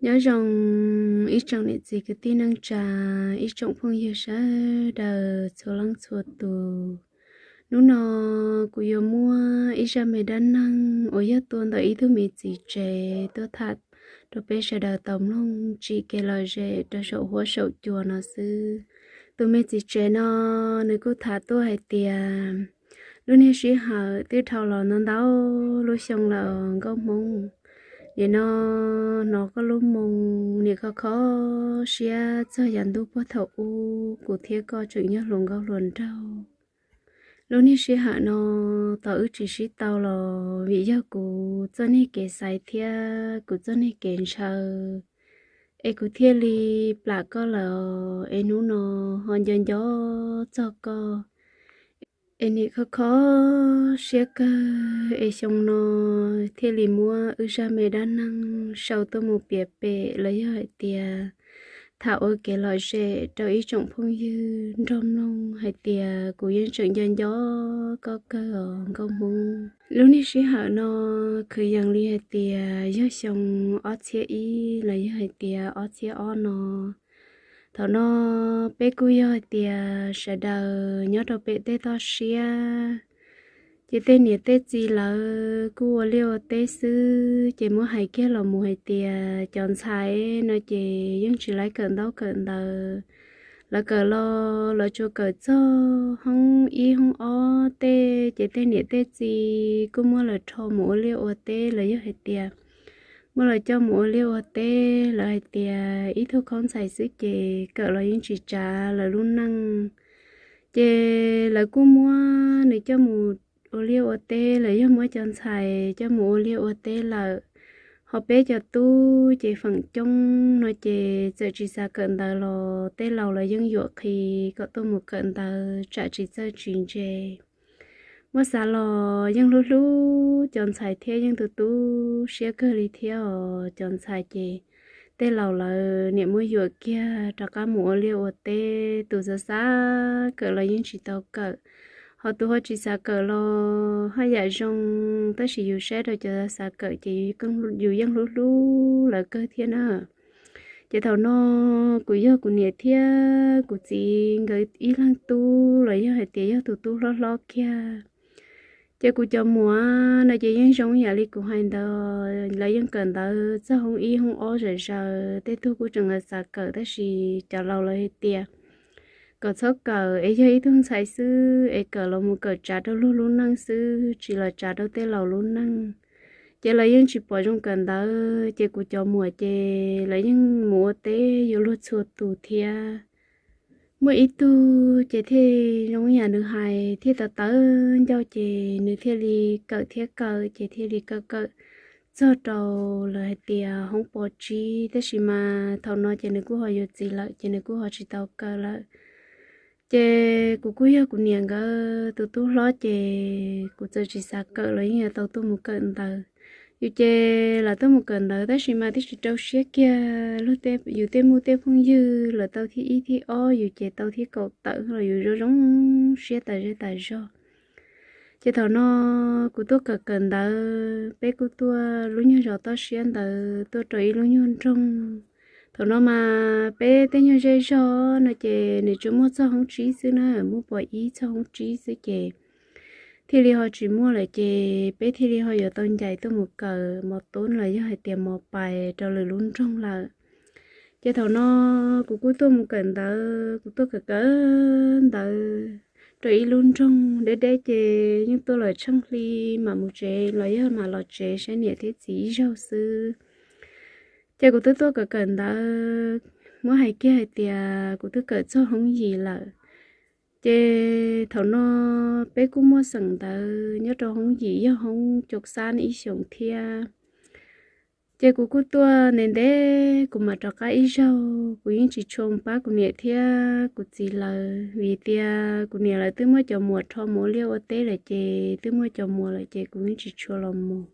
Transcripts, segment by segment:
Nyob zoo ib tsoom niam txiv kwv tij neej tsa, ib tsoom phooj ywg sawv daws txhua leej txhua tus. Hnub no kuv yuav muab ib zaj me dab neeg uas yog tuaj ntawm ib tug me txiv tsev tuaj tham rau peb sawv daws tau mloog tsim kev lom zem rau saum huab saum cua no xwb. Tus me txiv tsev no nws kuj tham tuaj hais tias, lub niag sij hawm twb dhau los ntau ntau lub xyoo lawm nkauj Hmoob, nim no hnov koj lub moo nim kho kho siab txog yav ntuj puag thaum ub kuv thiab koj tseem nyob hluas nkauj hluas nraug. Lub niag sij hawm no tos wb tsis sib tau los vim yog kuv txoj niag kev xaiv thiab kuv txoj niag kev ntshaw es kuv thiaj li plam koj lawm, es hnub no ho nco nco txog koj es nim kho kho siab kawg, es xyoo no thiaj li muab wb zaj me dab neeg sau tuaj mus piav pem los yog hais tias tham ua kev lom zem rau ib tsoom phooj ywg nrog mloog hais tias kuv yeej tseem nco nco koj kawg os nkauj Hmoob. Lub niag sij hawm no kwv yees li hais tias yog xyoo ob txhiab ib los yog hais tias ob txhiab ob no. Thaum no peb kuj yog hais tias sawv daws nyob rau pem tej toj siab, ces tej niam tej txiv lawv kuj ua liaj ua teb xwb, ces muab hais kiag los mus hais tias cov ntxhais no ces yeej tsis laib kawm ntaub kawm ntawv. Lawv kawm los lawv tsuas kawm txog hoob ib hoob ob tej, ces tej niam tej txiv kuj muab lawv rho mus ua liaj ua teb los yog hais tias muab lawv coj mus ua liaj ua teb. Lawv hais tias ib tug khaub ntxhais xwb ces kawm los yeej tsis tsav lawv lub neej, ces lawv kuj muab nws coj mus ua liaj ua teb los yog muab cov ntxhais coj mus ua liaj ua teb lawm. Ho peb cov tub ces feem coob no ces txawm tsis xav kawm ntawv los tej laus lawv yeej yuam qhis kom tuaj mus kawm ntawv tsam tsis txawj tsis ntse. Muab xav los yeej hlub hlub cov ntxhais thiab yeej tu tu siab kawg li thiab os. Cov ntxhais ces tej laus lawv niam muab yuam kiag rov qab mus ua liaj ua teb, tus xav xav kawm los yeej tsis tau kawm, ho tus ho tsis xav kawm los haj yam zoo, tab sis yus saib rau cov xav kawm ces yus yeej hlub hlub lawv kawg thiab na. Ces thaum no kuv yog kuv niam thiab kuv txiv nkawd ib leeg tub los yog hais tias yog tus tub hlob hlob kiag. Ces kuv cov muam no ces yeej zoo yam li kuv hais ntawd, lawv yeej kawm ntawv txog hoob ib hoob ob zom zaws, tej tug kuj tseem xav kawm tab sis cov laus lawv hais tias kom txhob kawm es yog ib tug ntxhais xwb es kawm los mus kawm tsav rau luag lub neej xwb tsis los tsav rau tej laus lub neej. Ces lawv yeej tsis pom zoo kawm ntawv, ces kuv cov muam ces lawv yeej mus ua teb yuav luag txhua tus thiab. Muaj ib tug ces thiaj zoo yam nws hais thiaj tawv tawv ncauj ces nws thiaj li kawm thiab kawm ces thiaj li kawm kawm txog rau lawv hais tias hoob pos tsib, tab sis mas thaum no ces nws kuj ho yuav txiv lawm ces nws kuj ho tsis tau kawm lawm. Ces kuv kuj yog kuv niam nkawd tus tub hlob ces kuv txawm tsis xav kawm los yeej yuav tau tuaj mus kawm ntawv. Yus ces lawv tuaj mus kawm ntawv tab sis mas twb tsis rau siab kiag, yus tej muj tej phooj ywg lawv tau thib ib thib ob, yus ces tau thib kaum tawm los yus zoo zoo siab tas zej tas zog. Ces thaum no kuv tuaj kawm kawm ntawv, peb kuj tuaj lub nyuag zos toj siab ntawd tuaj rau ib lub nyuag nroog. Thaum no mas peb tej nyuag zej zog no ces nws tsuas muaj txog hoob tsib xwb na, muaj pos ib txog hoob tsib xwb ces thiaj li ho tsis muaj lawm ces peb thiaj li ho yuav tau ncaim tuaj mus kawm mos tub los yog hais tias mos pais rau lwm lub nroog lawm. Ces thaum no kuv kuj tuaj mus kawm ntawv, kuv tuaj kawm kawm ntawv rau ib lub nroog deb deb ces yeej tuaj lawm tsheej hli mam mus tsev los yog mam los tsev saib niam thiab txiv ib zaug xwb. Ces kuv twb tuaj kawm kawm ntawv, muab hais kiag hais tias kuv twb kawm txog hoob yim lawm. Ces thaum no peb kuj muaj xeem ntawv nyob rau hoob yim yog hoob coo xab ib xyoos thiab. Ces kuv kuj tuaj ntev ntev kuv mam rov qab ib zaug, kuv yeej tsis tshua pab kuv niam thiab kuv txiv lawv vim tias kuv niam lawv twb muab cov muam rho mus ua liaj ua teb lawm ces twb muaj cov muam lawm ces kuv yeej tsis tshua los mus.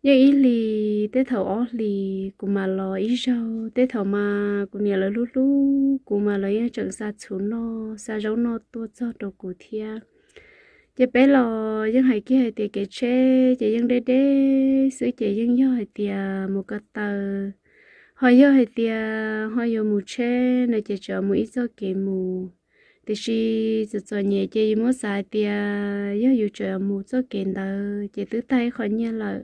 Yeej ib hlis tej thaum ob hlis kuv mam los ib zaug, tej thaum mas kuv niam lawv hlub hlub kuv mas lawv yeej tseem xa txhuv noj xa zaub noj tuaj txog rau kuv thiab. Ces peb los yeej hais kiag hais tias kev tsheb ces yeej deb deb xwb ces yeej yog hais tias mus ko taw Ho yog hais tias ho yuav mus tsheb no ces tseem mus ib txoj kev mus, tiam sis txom txom nyem ces yus muab xav hais tias yog yus tseem mus txoj kev ntawd ces twb tag ib qho nyiaj lawm.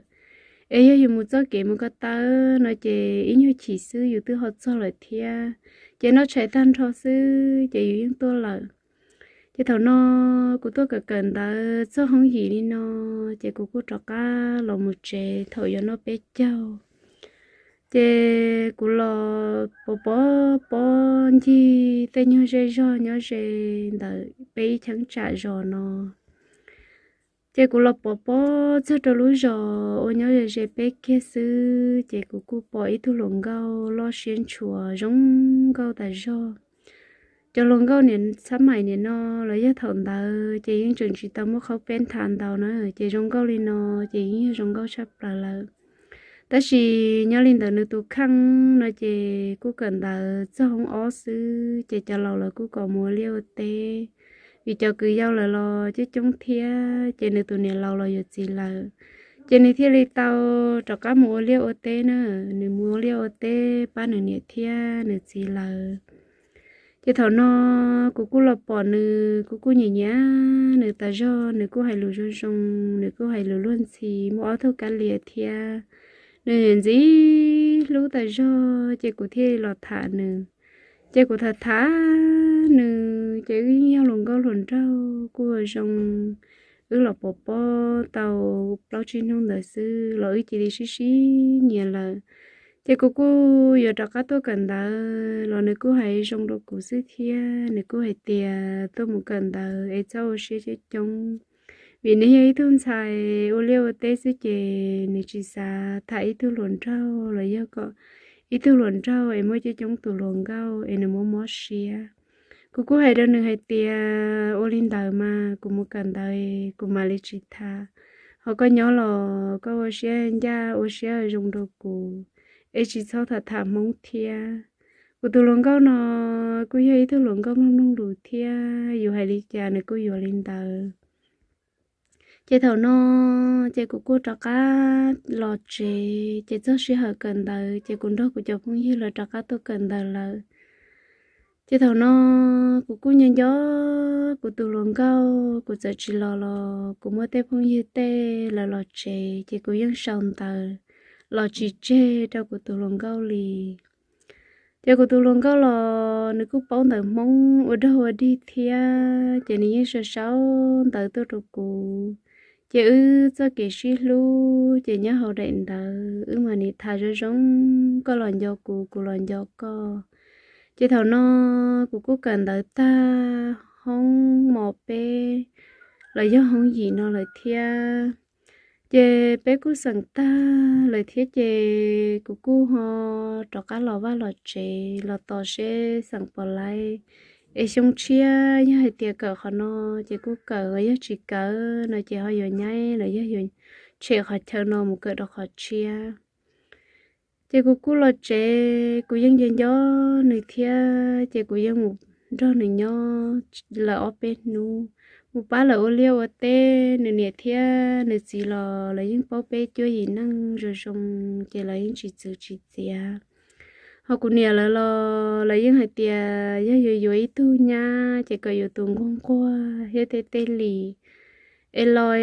Es yog yus mus txoj kev mus ko taw no ces ib nyuag chim xwb yus twb ho txog lawm thiab. Ces noj tshais tag nrho xwb ces yus yeej tuaj lawm. Ces thaum no kuv tuaj kawm kawm ntawv txog hoob yim li no, ces kuv kuj rov qab los mus tsev thaum yuav noj peb caug. Ces kuv los pov pob pob ncig tej nyuag zej zog nyob ze ntawm peb ib cheeb tsam zos no. Ces kuv los pov pob txog rau lub zos uas nyob ze ze peb kiag xwb, ces kuv kuj pom ib tug hluas nkauj loj siab ntshua zoo nkauj tas zog. Cov hluas nkauj niam txhab maim niam no los yog thaum ntawd ces yeej tseem tsis tau muaj qhaub peb nthav ntau na, ces zoo nkauj li no ces yeej yog zoo nkauj tshaj plaws lawm. Tab sis nyob li ntawm nws tus kheej no ces kuj kawm ntawv txog hoob ob xwb ces cov laus lawv kuj kom mus ua liaj ua teb, vim cov kwv yau lawv los coob coob thiab ces nws tus niam laus los yuav txiv lawm, ces nws thiaj li tau rov qab mus ua liaj ua teb na, nws mus ua liaj ua teb pab nws niam thiab nws txiv lawv. Ces thaum no kuv kuj los pom nws, kuv kuj nyiam nyiam nws tas zog, nws kuj hais lus zoo zoo, nws kuj hais lus luag ntxhi, muaj ob tug kab lia thiab. Nws ntxim hlub tas zog ces kuv thiaj li los tham nws. Ces kuv tham tham nws ces wb yeej yog hluas nkauj hluas nraug kuj ua zoo, wb los pov pob tau plaub tsib hnub ntawd xwb los wb cia li sib sib nyiam lawm. Ces kuv kuj yuav rov qab tuaj kawm ntawv los nws kuj hais zoo rau kuv xwb thiab, nws kuj hais tias tuaj mus kawm ntawv es txhob ua siab coob coob, vim nws yog ib tug ntxhais ua liaj ua teb xwb ces nws tsis xav tham ib tug hluas nraug los yog kom ib tug hluas nraug es muaj coob coob tus hluas nkauj es nws mob mob siab. Kuv kuj hais rau nws hais tias ua li ntawd mas kuv mus kawm ntawv kuv mam li tsis tham, ho koj nyob los koj ua siab ncaj ua siab zoo rau kuv, es tsis txhob tham tham Hmoob thiab. Kuv tus hluas nkauj no kuj yog ib tug hluas nkauj mloog mloog lus thiab, yus hais li cas nws kuj yuav li ntawd. Ces thaum no ces kuv kuj rov qab los tsev, ces txog sij hawm kawm ntawv ces kuv nrog kuv cov phooj ywg lawv rov qab tuaj kawm ntawv lawm. Ces thaum no kuv kuj nco nco kuv tus hluas nkauj, kuv txawm tsis los los kuv muaj tej phooj ywg tej lawv los tsev ces kuv yeej sau ntawv los tsis tseg rau kuv tus hluas nkauj li. Ces kuv tus hluas nkauj los nws kuj paub ntawv Hmoob ua dog ua dig thiab, ces nws yeej sau sau ntawv tuaj rau kuv. Ces wb txoj kev sib hlub ces nyob hauv daim ntawv wb mam nim tham zoo zoo, koj los nco kuv, kuv los nco koj. Ces thaum no kuv kuj kawm ntawv tag hoob mos peb los yog hoob yim no lawm thiab. Ces peb kuj xeem tag lawm thiab ces kuv kuj ho rov qab los vaj los tsev los tos seb xeem puas laib. Es xyoo tshiab yog hais tias kawm qhov no ces kuj kawm, yog tsis kawm no ces ho yuav nyaib los yog yuav tshem qhov chaw no mus kawm rau qhov tshiab. Ces kuv kuj los tsev, kuv yeej nco nco nws thiab ces kuv yeej mus nrog nws nyob lawm ob peb hnub, mus pab lawv ua liaj ua teb. Nws niam thiab nws txiv los lawv yeej paub peb cuab yim neej zoo zoo, ces lawv yeej tsis txwv tsis txiav. Ho kuv niam lawv los lawv yeej hais tias yog yuav yuav ib tug nyab ces kom yuav tus nquag nquag thiab tej tej li, es los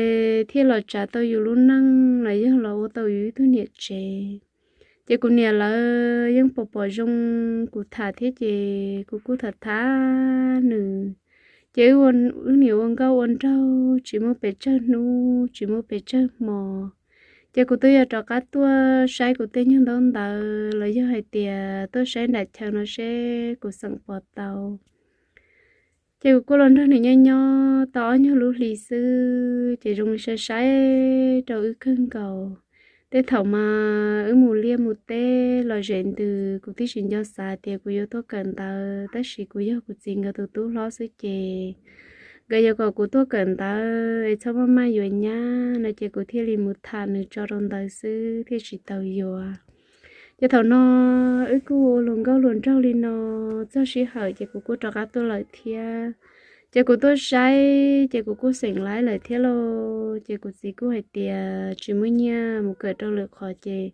thiaj los tsav tau yus lub neej los yog los ua tau yus ib tug niam tsev. Ces kuv niam lawv yeej pom pom zoo kuv tham thiab ces kuv kuj tham tham nws. Ces wb niam ua nkauj ua nraug tsis muaj pes tsawg hnub tsis muaj pes tsawg hmo, ces kuv twb yuav rov qab tuaj saib kuv tej nyuag ntaub ntawv los yog hais tias tuaj saib nram chaw no seb kuv xeem puas tau. Ces kuv kuj los nrog nws nyob nyob tau ob nyuag lub hlis xwb ces zoo li sai sai rau wb kawg nkaus. Tej thaum mas wb mus liaj mus teb los zem ntws, kuv twb tsis nco xav tias kuv yuav tuaj kawm ntawv, tab sis kuv yog kuv txiv nkawd tus tub hlob xwb ces nkawd yuav kom kuv tuaj kawm ntawv es txhob maj maj yuav nyab no ces kuv thiaj li mus tham nws tso rau ntawd xwb thiaj tsis tau yuav. Ces thaum no wb kuj ua hluas nkauj hluas nraug li no txog sij hawm ces kuv kuj rov qab tuaj lawm thiab. Ces kuv tuaj saib ces kuv kuj xeem laib lawm thiab lauj. Ces kuv txiv kuj hais tias tsis muaj nyiaj mus kawm rau lwm qhov ces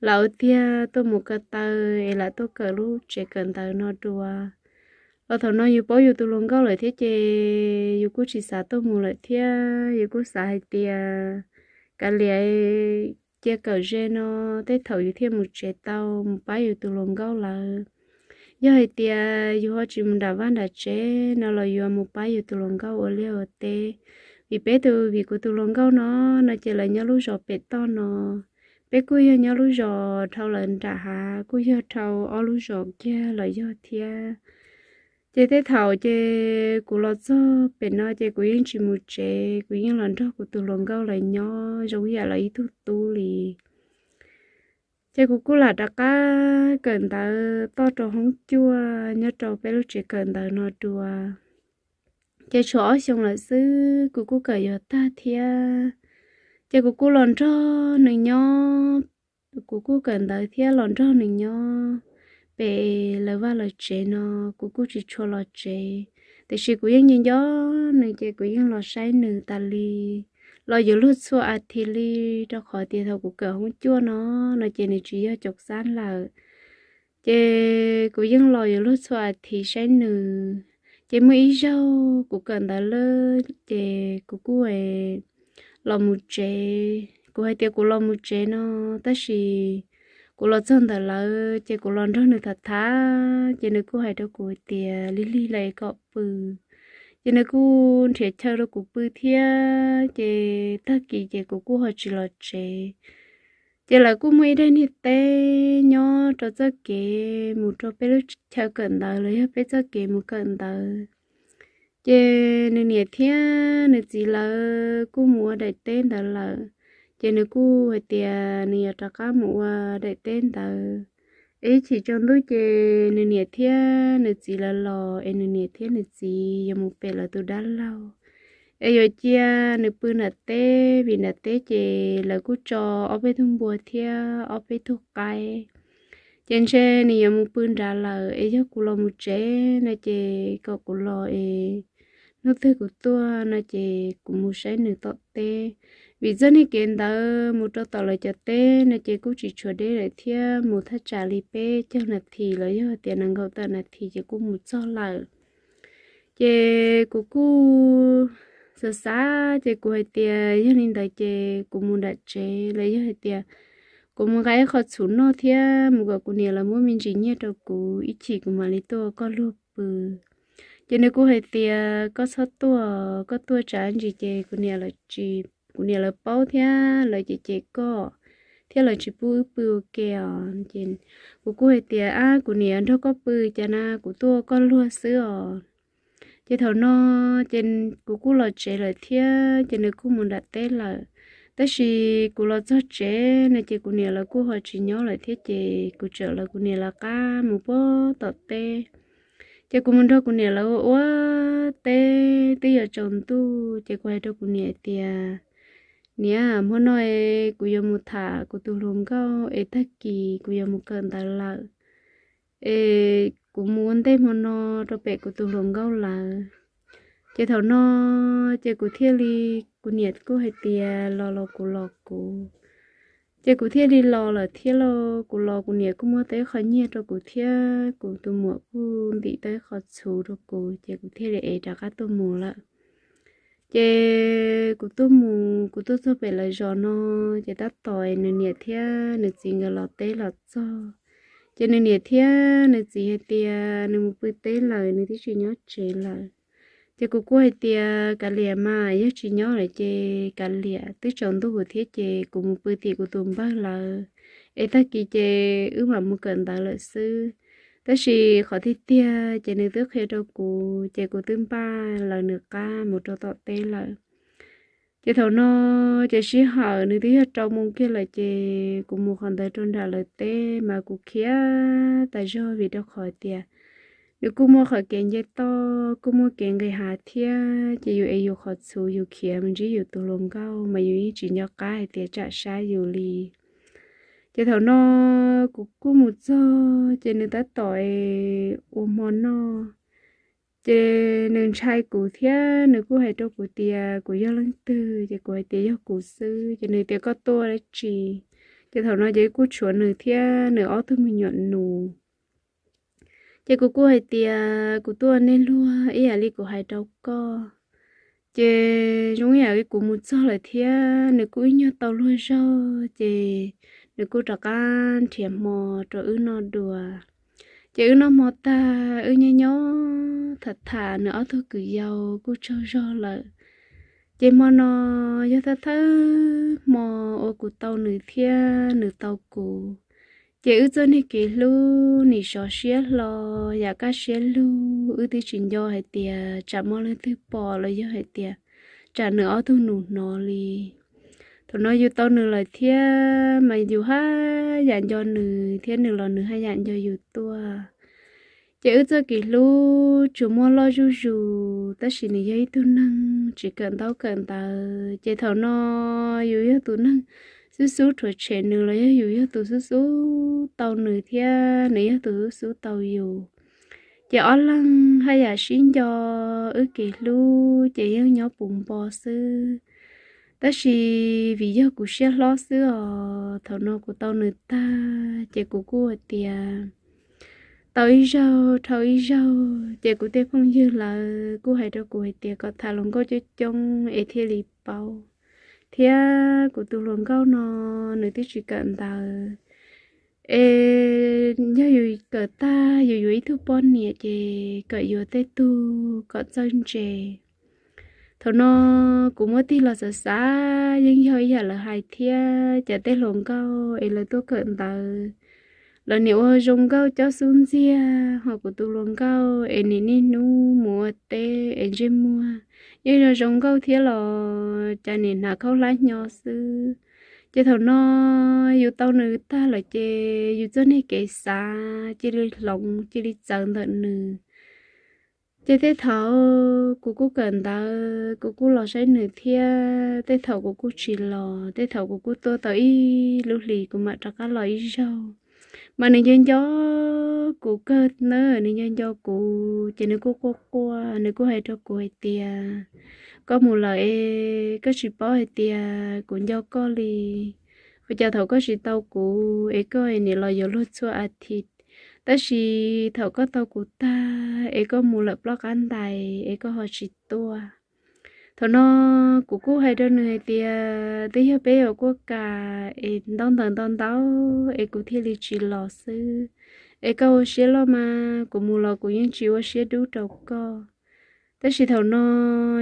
lam ua tiag tuaj mus ko taw es lam tuaj kawm lub tsev kawm ntawv no dua. Los thaum no yus paub yus tus hluas nkauj lawm thiab ces yus kuj tsis xav tuaj mus lawm thiab, yus kuj xav hais tias kav liam, cia kawm ze no, tej thaum yus thiaj mus tsev tau mus pab yus tus hluas nkauj lawm. Yog hais tias yus ho tsis mus nram vaj nram tsev no los yus mus pab yus tus hluas nkauj ua liaj ua teb. Vim peb tus, vim kuv tus hluas nkauj no, no ces lawv nyob lub zos pem toj no, peb kuj yog nyob lub zos dhau lawv nram hav, kuj yog dhau ob lub zos kiag los yog thiab. Ces tej thaum ces kuv los txog pem no ces kuv yeej tsis mus tsev, kuv yeej los nrog kuv tus hluas nkauj lawv nyob zoo ib yam li ib tug tub li. Ces kuv kuj lam rov qab kawm ntawv toj rau hoob cuaj nyob rau peb lub tsev kawm ntawv no dua. Ces tshuav ob xyoos lawm xwb kuv kuj kawm yuav tag thiab. Ces kuv kuj los nrog nws nyob, kuv kuj kawm ntawv thiab los nrog nws nyob pem lawv vaj lawv tsev no, kuv kuj tsis tshua los tsev. Tiam sis kuv yeej nco nco nws ces kuv yeej los saib nws tas li, los yuav luag txhua as thiv li, rau qhov tias thaum kuv kawm hoob cuaj no, no ces nws tsis yog caum xab lawm. Ces kuv yeej los yuav luag txhua as thiv saib nws. Ces muaj ib zaug kuv kawm ntawv lawm ces kuv kuj los mus tsev. Kuv hais tias kuv los mus tsev no, tab sis kuv los txog ntawm lawv ces kuv los nrog nws tham tham, ces nws kuj hais rau kuv tias lig lig lawm kom pw. Ces nws kuj nrhiav chaw rau kuv pw thiab, ces tag kis ces kuv kuj ho tsis los tsev. Ces lawv kuj muaj ib daim niag teb nyob rau txoj kev mus rau peb lub chaw kawm ntawv los yog peb txoj kev mus kawm ntawv. Ces nws niam thiab nws txiv lawv kuj mus ua daim teb ntawd lawm, ces nws kuj hais tias nws yuav rov qab mus ua daim teb ntawd. Es ib chim tsaus ntuj ces nws niam thiab nws txiv lawv los es nws niam thiab nws txiv yuav mus pem lawv tus dab laug, es yuav cia nws pw nram teb, vim nram teb ces lawv kuj tso ob peb tug npua thiab ob peb tug qaib. Ces ntshe nws yuav mus pw nrad lawm, es yog kuv los mus tsev no ces kom kuv los es hnub twg kuv tuaj no ces kuv mus saib nws tom teb. Vim txoj niag kev ntawd mus rau tom lawv cov teb no ces kuj tsis tshuav deb lawm thiab, mus thaj tsam li peb caug nas this los yog tias nees nkaum tawm nas this ces kuj mus txog lawm. Ces kuv kuj xav xav ces kuv hais tias yog li ntawd ces kuv mus nram tsev los yog hais tias kuv mus nqa ib qho txhuv noj thiab mus kom kuv niam lawv muab me ntsis nyiaj rau kuv, ib chim kuv mam li tuaj ua koj luag pw. Ces nws kuj hais tias koj txhob tuaj, koj tuaj tsam ntsis ces kuv niam lawv tsis, kuv niam lawv paub thiab lawv cem cem koj, thiab lawv tsis pub wb pw ua ke os. Ces kuv kuj hais tias ab, kuv niam nrog koj pw cas na, kuv tuaj ua koj luag xwb os. Ces thaum no ces kuv kuj los tsev lawm thiab, ces nws kuj mus nram teb lawm. Tab sis kuv los txog tsev no ces kuv niam lawv kuj ho tsis nyob lawm thiab, ces kuv txawm lawv kuv niam lawv qab mus puag tom teb. Ces kuv mus nrog kuv niam lawv ua ua teb twb yuav tsaus ntuj, ces kuv hais rau kuv niam tias, niam, hmo no kuv yuav mus tham kuv tus hluas nkauj es tag kis kuv yuav mus kawm ntawv lawm, es kuv mus ua ntej hmo no rau pem kuv tus hluas nkauj lawv. Ces thaum no ces kuv thiaj li, kuv niam kuj hais tias los los kuv los kuv. Ces kuv thiaj li los lawm thiab lauj. Kuv los kuv niam kuj muab tau ib qho nyiaj rau kuv thiab kuv tus muam kuj ntim tau ib qho txhuv rau kuv, ces kuv thiaj li ev rov qab tuaj mus lawm. Ces kuv tuaj mus, kuv tuaj txog pem lawv zos no, ces tab tom nws niam thiab nws txiv nkawd los teb los txog. Ces nws niam thiab nws txiv hais tias nws mus pw teb lawm, nws twb tsis nyob tsev lawm. Ces kuv kuj hais tias kav liam mas, yog tsis nyob lawm ces kav liam, twb tsaus ntuj thiab ces kuv mus pw tim kuv tus npawg lawv, es tag kis ces wb mam mus kawm ntawv lawm xwb. Tab sis qhov tiag tiag ces nws twb qhia rau kuv, ces kuv twb npaj lawv nws qab mus rau tom teb lawm. Ces thaum no ces sij hawm nws twb yog rau moo kiag lawm, ces kuv mus qhov ntawd rau nram lawv teb mas kuv khiav tas zog, vim rau qhov tias nws kuj muaj qhov kev nce toj, kuj muaj kev nqis hav thiab, ces yus ev yus qhov txhuv yus khiav mus ntsib yus tus hluas nkauj mas yus yeej tsis nco qab hais tias tsam sab yus li. Ces thaum no kuv kuj mus txog ces nws tab tom ua hmo noj, ces nws ntshai kuv thiab nws kuj hais rau kuv tias kuv yog leej twg, ces kuv hais tias yog kuv xwb, ces nws tias koj tuaj dab tsi. Ces thaum no ces kuj tshuav nws thiab nws ob tug me nyuam nus. Ces kuv kuj hais tias kuv tuaj ua nej luag ib yam li kuv hais rau koj. Ces zoo ib yam li kuv mus txog lawm thiab nws kuj ib nyuag tau luag zog, ces nws kuj rov qab nrhiav hmo rau wb noj dua. Ces wb noj hmo tag wb nyob nyob tham tham nws ob tug kwv yau kuj tsaug zog lawm. Ces hmo no yog thawj thawj hmo uas kuv tau nws thiab nws tau kuv. Ces wb txoj niag kev hlub nim sov siab hlo yam kaj siab lug, wb twb tsis nco hais tias tsam muaj leej twg pom los yog hais tias tsam nws ob tug nus hnov li. Thaum no yus tau nws lawm thiab mas yus haj yam nco nws thiab nws los nws haj yam nco yus tuaj. Ces wb txoj kev hlub tsuas muaj loj zuj zus, tab sis nws yog ib tug neeg tsis kawm ntaub kawm ntawv. Ces thaum no yus yog tus neeg xub xub rhuav tshem nws los yog yus yog tus xub xub tau nws thiab nws yog tus xub xub tau yus. Ces ob leeg haj yam sib nco, wb kev hlub ces yeej nyob puv npo xwb. Tab sis vim yog kuv siab hlob xwb os, thaum no kuv tau nws tag ces kuv kuj hais tias tau ib zaug dhau ib zaug, ces kuv tej phooj ywg lawv kuj hais rau kuv hais tias kom tham hluas nkauj coob coob es thiaj li paub. Thiab kuv tus hluas nkauj no nws twb tsis kawm ntawv, es yog yus kawm tag yus yuav ib tug poj niam ces kom yuav tej tug kom txawj ntse. Thaum no kuv muab tig los xav xav yeej yog ib yam lawv hais thiab, cas tej hluas nkauj es lawv tuaj kawm ntawv, lawv niam ua zoo nkauj cob xub ntxiag, ho kuv tus hluas nkauj es nim niaj hnub mus ua teb es ntsej muag yeej zoo zoo nkauj thiab los cas nim hnav khaub hlab hnyo xwb. Ces thaum no yus tau nws tag lawm ces yus txoj niag kev xav cia li hloov cia li txawv ntawm nws. Ces tej thaum kuv kuj kawm ntawv kuv kuj los saib nws thiab, tej thaum kuv kuj tsis los, tej thaum kuv kuj tuaj tau ib lub hlis kuv mam rov qab los ib zaug. Mas nws nco nco kuv kawg na, nws nco nco kuv ces nws kuj quaj quaj, nws kuj hais rau kuv hais tias koj mus lawm es koj tsis paub hais tias kuv nco koj li. Ua cas thaum koj tsis tau kuv es koj nim los yuav luag txhua a thiv, tab sis thaum koj tau kuv tag es koj mus lawm plob qab ntais es koj ho tsis tuaj. Thaum no kuv kuj hais rau nws hais tias twb yog peb yuav kuaj kam es ntaub ntawv ntau ntau es kuv thiaj li tsis los xwb. Es koj ua siab loj mas kuv mus los kuv yeej tsis ua siab dub rau koj. Tab sis thaum no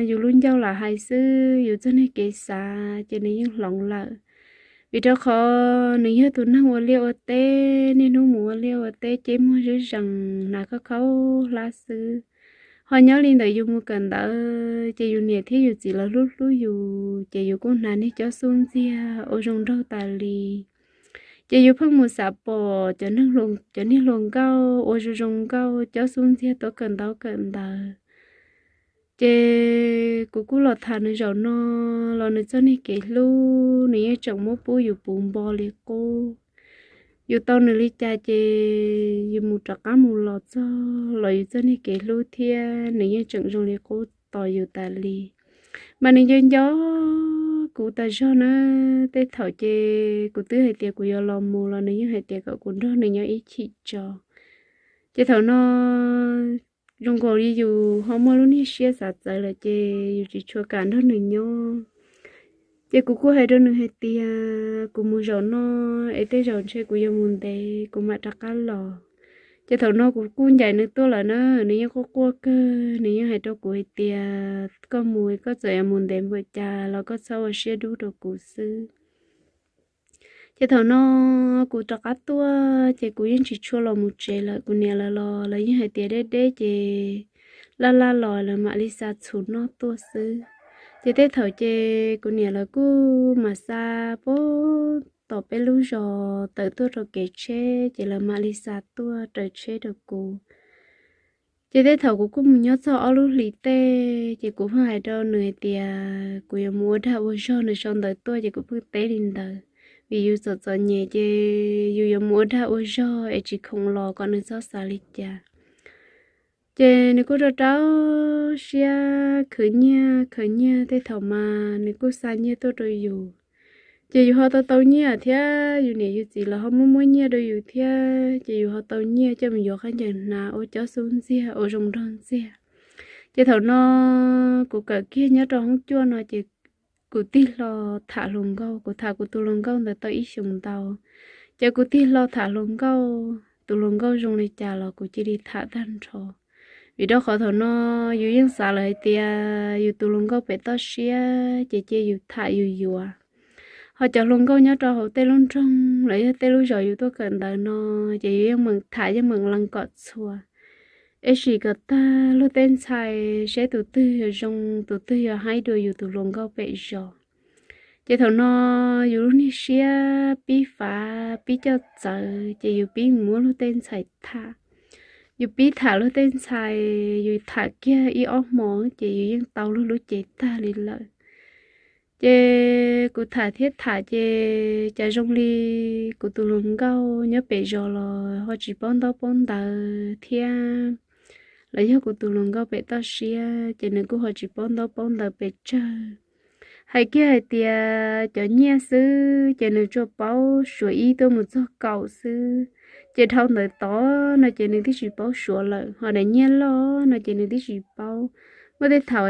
yus lub ncauj lam hais xwb, yus txoj niag kev xav ces nws yeej hloov lawm. Vim rau qhov nws yog tus neeg ua liaj ua teb, niaj hnub mus ua liaj ua teb ceb muag zeb zees hnav khaub khaub hlab xwb. Ho nyob li ntawm yus mus kawm ntawv ces yus niam thiab yus txiv lawv hlub hlub yus ces yus kuj hnav niag cob xub ntxiag ua zoo nraug tas li. Ces yus pheej mus xav pom cov niag hluas nkauj ua zoo zoo nkauj cob xub ntxiag tuaj kawm ntaub kawm ntawv. Ces kuv kuj los tham nws zaum no los nws txoj niag kev hlub nws yeej tseem muab pub yus puv npo li qub. Yus tau nws li cas ces yus mus rov qab mus los txog los yus txoj niag kev hlub thiab nws yeej tseem zoo li qub tos yus tas li. Mas nws nco nco kuv tas zog na, tej thaum ces kuv twb hais tias kuv yuav los mus los nws yeej hais tias kom kuv nrog nws nyob ib chim tso. Ces thaum no zoo nkaus li yus ho muaj lub niag siab xav txawv lawm ces yus tsis tshua kam nrog nws nyob. Ces kuv kuj hais rau nws hais tias kuv mus zaum no es tej zaum ntshe kuv yuav mus ntev kuv mam rov qab los. Ces thaum no kuv kuj ncaim nws tuaj lawm na, nws yeej quaj quaj kawg, nws yeej hais rau kuv hais tias koj mus koj txawm yuav mus ntev npaum cas los koj txhob ua siab dub rau kuv xwb. Ces thaum no kuv rov qab tuaj ces kuv yeej tsis tshua los mus tsev lawm, kuv niam lawv los lawv yeej hais tias deb deb ces laj laj los lawv mam li xa txhuv noj tuaj xwb. Ces tej thaum ces kuv niam lawv kuj mam xa puag tom peb lub zos tawm tuaj rau kev tsheb ces lawv mam li xa tuaj raws tsheb rau kuv. Ces tej thaum kuv kuj mus nyob txog ob lub hlis tej ces kuv pheej hais rau nws hais tias kuv yuav mus ua dag ua zog, nws sau ntawv tuaj ces kuv pheej teb li ntawd. Vim yus txom txom nyem ces yus yuav mus ua dag ua zog es tsis khoom los kom nws txhob xav li cas. Ces nws kuj rau rau siab khwv nyiaj khwv nyiaj, tej thaum mas nws kuj xa nyiaj tuaj rau yus. Ces yus ho tau tau nyiaj thiab, yus niam yus txiv los ho muab muab nyiaj rau yus thiab, ces yus ho tau nyiaj coj mus yuav qab ncaws hnav, ua cob xub ntxiag, ua zoo nraug ntxiag. Ces thaum no kuv kawm kiag nyob rau hoob cuaj no ces kuv tig hlo tham hluas nkauj, kuv tham kuv tus hluas nkauj ntawd tau ib xyoos ntau. Ces kuv tig hlo tham hluas nkauj, tus hluas nkauj zoo li cas los kuv cia li tham tag nrho. Vim rau qhov thaum no yus yeej xav lawm hais tias yus tus hluas nkauj pem toj siab ces cia yus tham yus yuav. Ho cov hluas nkauj nyob rau hauv tej lub nroog los yog tej lub zos yus tuaj kawm ntawv no, ces yus yeej meem tham yeej meem lees kom txhua, es sim kom tag luag tej ntxhais seb tus twg yuav zoo, tus twg yuav haib dua yus tus hluas nkauj pem zos. Ces thaum no yus lub niag siab pib fav pib coj txawv, ces yus pib muab luag tej ntxhais tham. Yus pib tham luag tej ntxhais, yus tham kiag ib ob hmo ces yus yeej tau luag lub cev tag li lawm. Ces kuv tham thiab tham ces cas zoo li kuv tus hluas nkauj nyob pem zos los ho tsis paub ntaub paub ntawv thiab, los yog kuv tus hluas nkauj pem toj siab ces nws kuj ho tsis paub ntaub paub ntawv pes tsawg. Hais kiag hais tias cov nyiaj xwb ces nws tsuas paub suav ib tuaj mus txog kaum xwb. Ces dhau ntawd tod no ces nws twb tsis paub suav lawm, ho daim nyiaj loj no ces nws twb tsis paub. Muaj tej thaum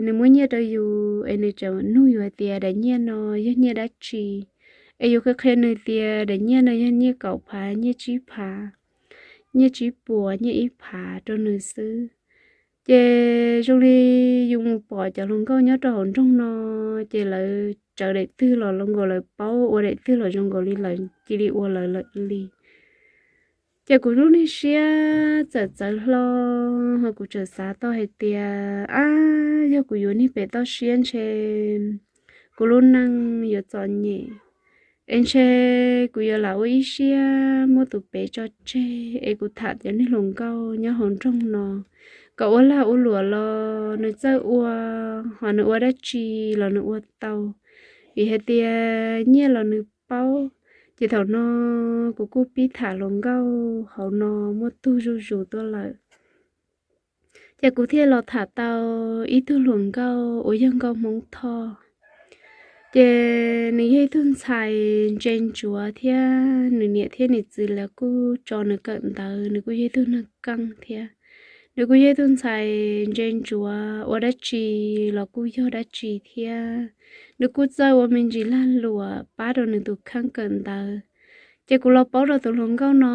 nws muab nyiaj rau yus es nws tseem nug yus hais tias daim nyiaj no yog nyiaj dab tsi, es yus qhia qhia nws tias daim nyiaj no yog nyiaj kaum phav, nyiaj tsib phav, nyiaj tsib puas, nyiaj ib phav rau nws xwb. Ces zoo li yus mus pom cov hluas nkauj nyob rau hauv nroog no, ces lawv tsawv daim twg los zoo nkaus lawv paub, ua daim twg los zoo nkaus li lawv cia li ua lawv lawm li. Ces kuv lub niag siab txawm txawv hlo, ho kuv txawm xav tau hais tias, ab, yog kuv yuav niag pem toj siab ntshe kuv lub neej yuav txom nyem, es ntshe kuv yuav lam ua ib siab muab tus pem tso tseg es kuv tham cov niag hluas nkauj nyob hauv nroog no kom ua lag ua luam los nws txawj ua, ho nws ua dab tsi los nws ua tau, vim hais tias nyiaj los nws paub. Ces thaum no kuv kuj pib tham hluas nkauj hauv no muaj tug zuj zus tuaj lawm. Ces kuv thiaj los tham tau ib tug hluas nkauj uas yog nkauj Hmoob Thoj. Ces nws yog ib tug ntxhais ntse ntsuav thiab nws niam thiab nws txiv lawv kuj tso nws kawm ntawv, nws kuj yog ib tug neeg keej thiab. Nws kuj yog ib tug ntxhais ntse ntsuav, ua dab tsi los kuj yog dab tsi thiab. Nws kuj txawj ua me ntsis lag luam pab rau nws tus kheej kawm ntawv. Ces kuv los paub rau tus hluas nkauj no,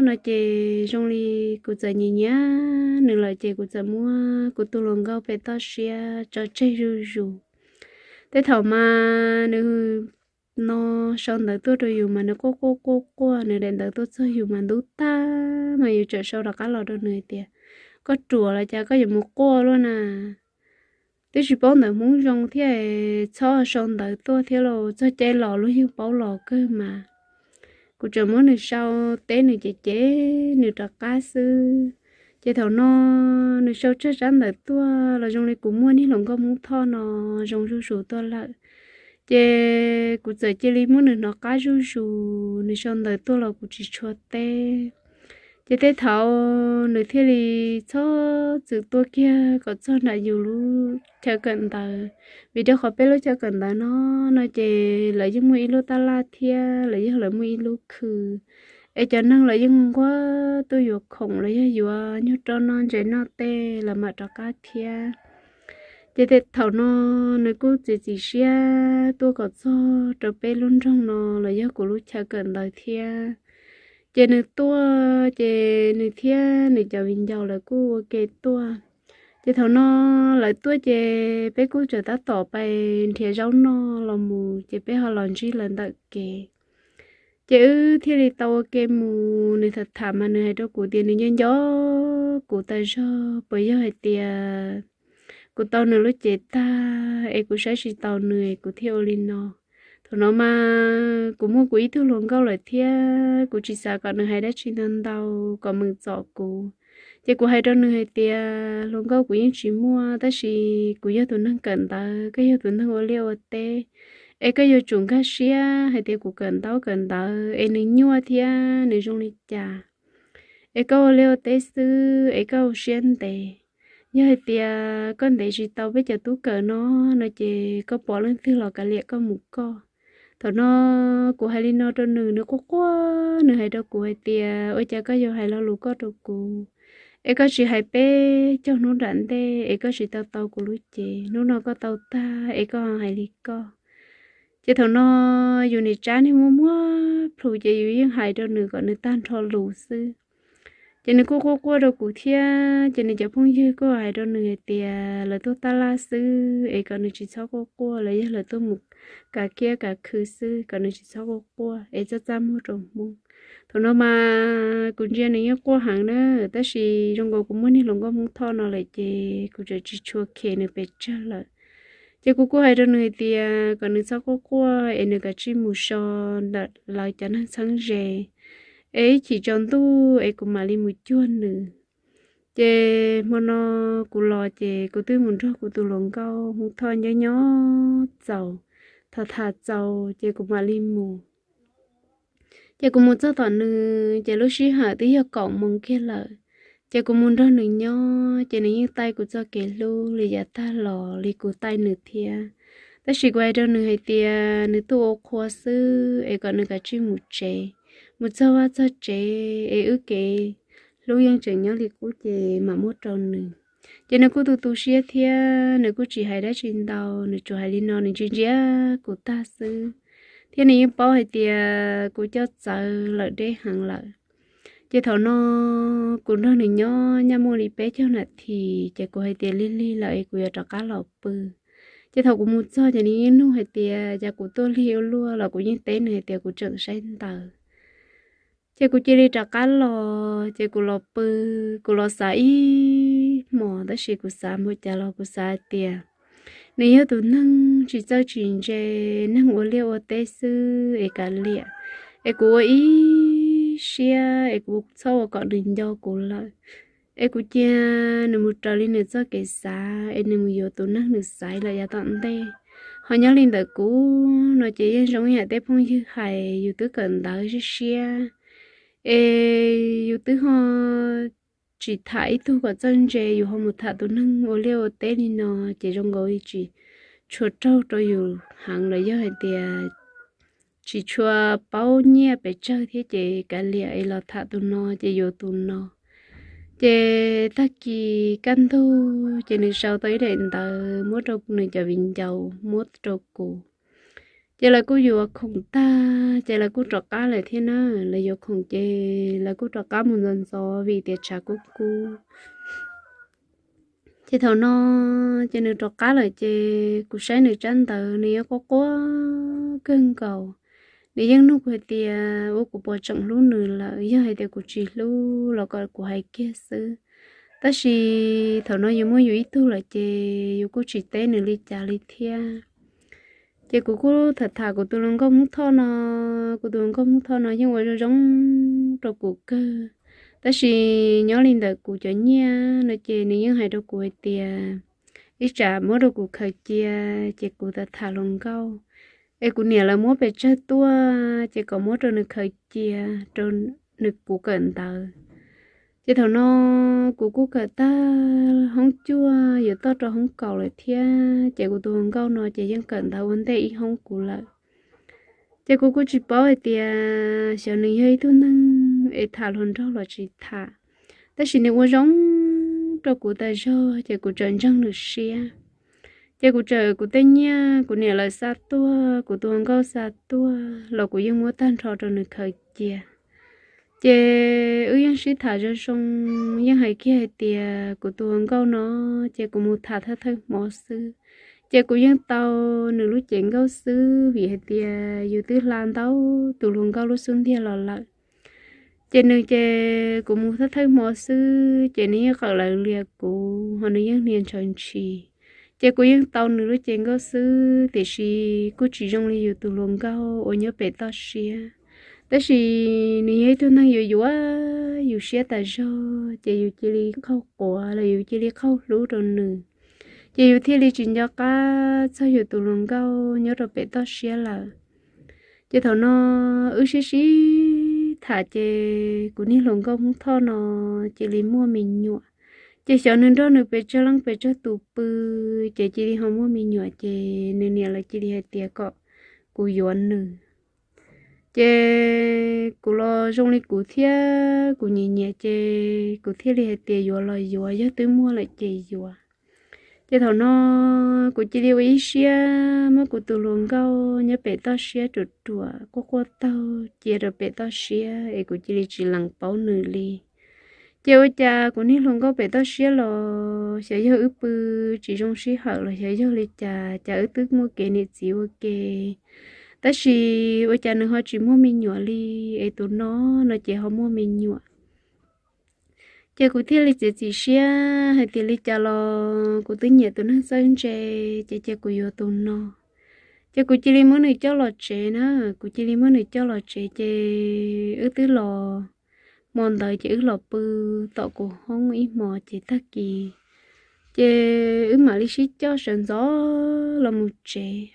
no ces zoo li kuv txawm nyiam nyiam nws lawm ces kuv txawm muab kuv tus hluas nkauj pem toj siab tso tseg zuj zus. Tej thaum mas nws no sau ntawv tuaj rau yus mas nws quaj quaj quaj quaj, nws daim ntawv tuaj txog yus mas ntub tag mas yus txawm sau rov qab los rau nws hais tias, koj ruam los cas koj yuav mus quaj luaj na. Twb tsis paub ntawv Hmoob zoo thiab, txhob sau ntawv tuaj thiab los txog caij los luag yeej paub los kawg mas. Kuv tseem muab nws sau teb nws ces ces nws rov qab xwb. Ces thaum no nws sau tsawg tsab ntawv tuaj los zoo li kuv muaj niag hluas nkauj Hmoob Thoj no zoo zuj zus tuaj lawm. Ces kuv txawm cia li muab nws hnov qab zuj zus, nws sau ntawv tuaj los kuv tsis tshua teb. Ces tej thaum nws thiaj li txhob txwm tuaj kiag kom txog nram yus lub chaw kawm ntawv, vim rau qhov peb lub chaw kawm ntawv no, no ces lawv yeej muaj ib lub tab laj thiab los yog lawv muaj ib lub khw, es cov neeg lawv yeej nquag tuaj yuav khoom los yog yuav nyuag roj noj ntses noj tej los mam rov qab thiab. Ces thaum no nws kuj txiav txim siab tuaj kom txog rau peb lub nroog no los yog kuv lub chaw kawm ntawv thiab. Ces nws tuaj ces nws thiab nws cov viv ncaus lawv kuj ua ke tuaj. Ces thaum no lawv tuaj ces peb kuj tseem tab tom pais nrhiav zaub noj los mus ces peb ho los ntsib lawv ntawm kev. Ces wb thiaj li tau ua ke mus, nws tham tham mas nws hais rau kuv tias nws nco nco kuv tas zog, puas yog hais tias kuv tau nws lub cev tag es kuv saib tsis taus nws es kuv thiaj ua li no. Thaum no mas kuv muaj kuv ib tug hluas nkauj lawm thiab kuv tsis xav kom nws hais dab tsi ntau ntau kom meem txom kuv. Ces kuv hais rau nws hais tias hluas nkauj kuv yeej tsis muaj, tab sis kuv yog tus neeg kawm ntawv, koj yog tus neeg ua liaj ua teb, es koj yuav tsum nkag siab hais tias kuv kawm ntaub kawm ntawv es nws nyuaj thiab nws zoo li cas, es koj ua liaj ua teb xwb es koj ua siab ntev. Yog hais tias koj ntev tsis tau peb cov tub kawm no, no ces koj pom leej twg los kav liam koj mus koj. Thaum no kuv hais li no rau nws, nws quaj quaj, nws hais rau kuv hais tias, ua cas koj yuav hais lo lus koj rau kuv, es koj tsis hais peb caug hnub nram ntej es koj tsis tau tau kuv lub cev, hnub no koj tau tag es koj hais li koj. Ces thaum no yus niam tsab niag muaj muaj plhus ces yus yeej hais rau nws kom nws tag nrho lus xwb. Ces nws kuj quaj quaj rau kuv thiab, ces nws cov phooj ywg kuj hais rau nws hais tias lawv tuaj tab laj xwb es kom nws tsis txhob quaj quaj, los yog lawv tuaj mus kav kiab kav khw xwb, kom nws tsis txhob quaj quaj es txaj txaj muag rau Hmoob. Thaum no mas kuv ntsia nws yeej quaj heev na, tab sis zoo nkaus kuv muaj niag hluas nkauj Hmoob Thoj no lawm ces kuv tseem tsis tshua khe nws pes tsawg lawm. Ces kuv kuj hais rau nws hais tias kom nws txhob quaj quaj es nws kav tsij mus so ntawm lawv cov neeg txheeb ze, es ib chim tsaus ntuj es kuv mam li mus cuag nws. Ces hmo no kuv los ces kuv twb mus nrog kuv tus hluas nkauj Hmoob Thoj nyob nyob txaus, tham tham txaus ces kuv mam li mus. Ces kuv mus txog tom nws ces lub sij hawm twb yog kaum moos kiag lawm. Ces kuv mus nrog nws nyob ces nws yeej taij kuv txoj kev hlub li yav tag los li kuv taij nws thiab. Tab sis kuv hais rau nws hais tias nws tuaj ua qhua xwb es kom nws kav tsij mus tsev, mus txog vaj txog tsev es wb kev hlub yeej tseem nyob li qub ces mam muab rau nws. Ces nws kuj tu tu siab thiab nws kuj tsis hais dab tsi ntau, nws tsuas hais li no nws ntsia ntsia kuv tag xwb, thiab nws yeej paub hais tias kuv coj txawv lawm deb heev lawm. Ces thaum no kuv nrog nws nyob nyaj muaj li peb caug nas this ces kuv hais tias lig lig lawm es kuv yuav rov qab los pw. Ces thaum kuv mus txog ces nws yeej nug hais tias cas kuv tuaj lig ua luaj los kuv yeej teb nws hais tias kuv tseem saib ntawv. Ces kuv cia li rov qab los ces kuv los pw, kuv los xav ib hmos tab sis kuv xav npaum cas los kuv xav hais tias nws yog tus neeg tsis txawj tsis ntse, neeg ua liaj ua teb xwb es kav liam, es kuv ua ib siab es kuv txhob ua kom nws nco kuv lawm, es kuv cia nws mus raws li nws txoj kev xav es nws mus yuav tus neeg nws xaiv lawm yav tom ntej. Ho nyob li ntawm kuv no ces yeej zoo ib yam tej phooj ywg hais yus twb kawm ntawv siab siab, es yus twb ho tsis tham ib tug kom txawj ntse, yus ho mus tham tus neeg ua liaj ua teb li no ces zoo nkaus li tsis tshua raug rau yus heev los yog hais tias tsis tshua paub nyiaj pes tsawg thiab ces kav liam es los tham tus no ces yuav tus no. Ces tag kis kaj ntug ces nws sau tau ib daim ntawv muab rau nws cov viv ncaus muab rau kuv. Ces lawv kuj yuav khoom tag ces lawv kuj rov qab lawm thiab na, lawv yuav khoom ces lawv kuj rov qab mus ntxov ntxov vim tias tshav kub kub. Ces thaum no ces nws rov qab lawm ces kuv saib nws tsab ntawv nws yuav quaj quaj kawg nkaus. Nws yeej nug kuv hais tias ua kuv puas tseem hlub nws lawm, yog hais tias kuv tsis hlub los kom kuv hais kiag xwb. Tab sis thaum no yus muaj yus ib tug lawm ces yus kuj tsis teb nws li cas li thiab. Ces kuv kuj tham tham kuv tus hluas nkauj Hmoob Thoj no, kuv tus hluas nkauj Hmoob Thoj no yeej ua zoo zoo rau kuv kawg. Tab sis nyob li ntawm kuv cov nyiaj no ces nws yeej hais rau kuv hais tias ib tsam muab rau kuv khaws cia, ces kuv tham tham hluas nkauj, es kuv niam lawv muab pes tsawg tuaj ces kom muab rau nws khaws cia rau nws kuv kawm ntawv. Ces thaum no kuv kuj kawm tag hoob cuaj yuav toj rau hoob kaum lawm thiab, ces kuv tus hluas nkauj no ces yeej kawm ntawv ua ntej ib hoob kuv lawm. Ces kuv kuj tsis paub hais tias xyov nws yog ib tug neeg es tham hluas nraug los tsis tham, tab sis nws ua zoo rau kuv tas zog ces kuv tseem ntseeg nws siab. Ces kuv tseem, kuv tej nyiaj kuv niam lawv xa tuaj, kuv tus hluas nkauj xa tuaj los kuv yeej muab tag nrho rau nws khaws cia. Ces wb yeej sib tham zoo zoo, yeej hais kiag hais tias kuv tus hluas nkauj no ces kuv mus tham thawj thawj hmo xwb, ces kuv yeej tau nws lub cev nkauj xwb vim hais tias yus twb hla ntau tus hluas nkauj lub xub ntiag los lawm. Ces nws ces kuv mus thawj thawj hmo xwb ces nws yeej qawm lawv lias kuv ho nws yeej hnia ntshaw ntshis. Ces kuv yeej tau nws lub cev nkauj xwb tiam sis kuj tsis zoo li yus tus hluas nkauj uas nyob pem toj siab. Tab sis nws yog ib tug neeg yuav yuav yus siab tas zog ces yus cia li qaug quav los yus cia li qaug hlub rau nws. Ces yus thiaj li tsis nco qab txog yus tus hluas nkauj nyob rau pem toj siab lawm. Ces thaum no wb sib sib tham ces kuv niag hluas nkauj Hmoob Thoj no cia li muaj me nyuam. Ces xyov nws nrog nws pes tsawg leej pes tsawg tus pw, ces cia li ho muaj me nyuam ces nws niam lawv cia li hais tias kom kuv yuav nws. Ces kuv los zoo li kuv thiab, kuv nyiam nyiam ces kuv thiaj li hais tias yuav los yuav, yog twb muaj lawm ces yuav. Ces thaum no kuv cia li ua ib siab muab kuv tus hluas nkauj nyob pem toj siab ruam ruam quaj quaj taug cia rau pem toj siab es kuv cia li tsis lees paub nws li. Ces ua cas kuv niag hluas nkauj pem toj siab los xyov yog wb pw tsis zoo sij hawm los xyov yog li cas, cas wb twb muaj kev niam txiv ua ke, tab sis ua cas nws ho tsis muaj me nyuam li, es tus no no ces ho muaj me nyuam. Ces kuv thiaj li txiav txim siab hais tias li cas los kuv twb nyiam tus neeg txawj ntse, ces cia kuv yuav tus no. Ces kuv cia li muab nws coj los tsev na, kuv cia li muab nws coj los tsev ces wb twb los hmo ntawd ces wb los pw tom kuv hoob ib hmos ces tag kis ces wb mam li sib coj sawv ntxov los mus tsev.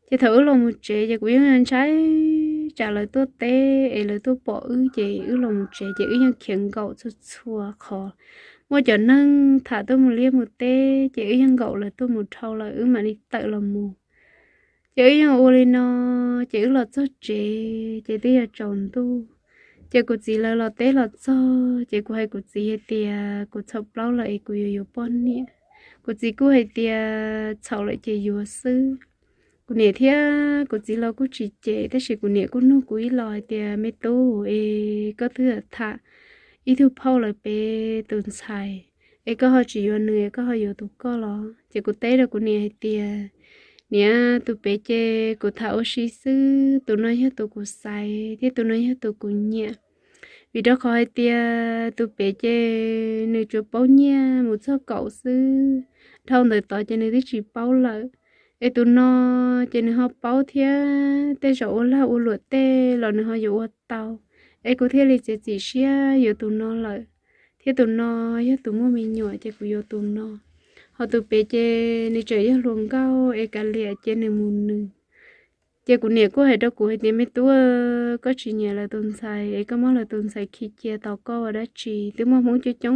Ces thaum wb los mus tsev ces kuv yeej ntshai tsam lawv tuaj teb es lawv tuaj pom wb, ces wb los mus tsev ces wb yeej khiav nkaum txhua txhua qhov. Muaj cov neeg tham tuaj mus liaj mus teb ces wb yeej nkaum lawv tuaj mus dhau lawm wb mam li tawm los mus. Ces wb yeej ua li no, ces wb los txog tsev ces twb yog tsaus ntuj. Ces kuv txiv lawv los teb los txog ces kuv hais kuv txiv hais tias kuv txhaum plaub lawm es kuv yuav yuav poj niam. Kuv txiv kuj hais tias txhaum lawm ces yuav xwb. Kuv niam thiab kuv txiv los kuj tsis cem, tab sis kuv niam kuj nug kuv ib los hais tias me tub, es koj twb tham ib tug phauj lawv pem tus ntxhais, es koj ho tsis yuav nws es koj ho yuav tus koj los? Ces kuv teb rau kuv niam hais tias niam, tus pem ces kuv tham ua si xwb, tus no yog tus kuv xaiv thiab tus no yog tus kuv nyiam. Vim rau qhov hais tias tus pem ces nws tsuas paub nyiaj mus txog kaum xwb, dhau ntawd tod ces nws twb tsis paub lawm. Es tus no ces nws ho paub thiab tej zaum ua lag ua luam tej los nws ho yuav ua tau. Es kuv thiaj li txiav txim siab yuav tus no lawm, thiab tus no yog tus muaj me nyuam ces kuv yuav tus no. Ho tus pem ces nws tseem yog hluas nkauj es kav liam cia nws mus nws. Ces kuv niam kuj hais rau kuv hais tias me tub, koj tsis nyiam lawv tus ntxhais es koj muab lawv tus ntxhais khi cia tos koj ua dab tsi? Twb muaj Hmoob coob coob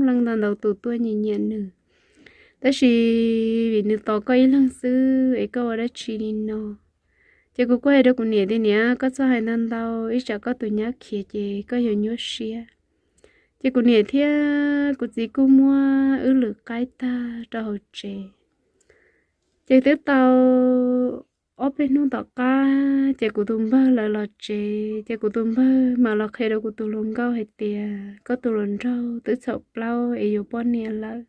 leej ntau ntau tus tuaj nyiam nyiam nws, tab sis vim nws tos koj ib leeg xwb es koj ua dab tsi li no? Ces kuv kuj hais rau kuv niam tias niam, koj txhob hais ntau ntau, ib tsam koj tus nyab khiav ces koj yuav nyuaj siab. Ces kuv niam thiab kuv txiv kuj muab wb lwm qaib tag rau hauv tsev. Ces twb tau ob peb hnub tom qab ces kuv tus npawg lawv los tsev, ces kuv tus npawg mam los qhia rau kuv tus hluas nkauj hais tias koj tus hluas nraug twb txhaum plaub es yuav poj niam lawm.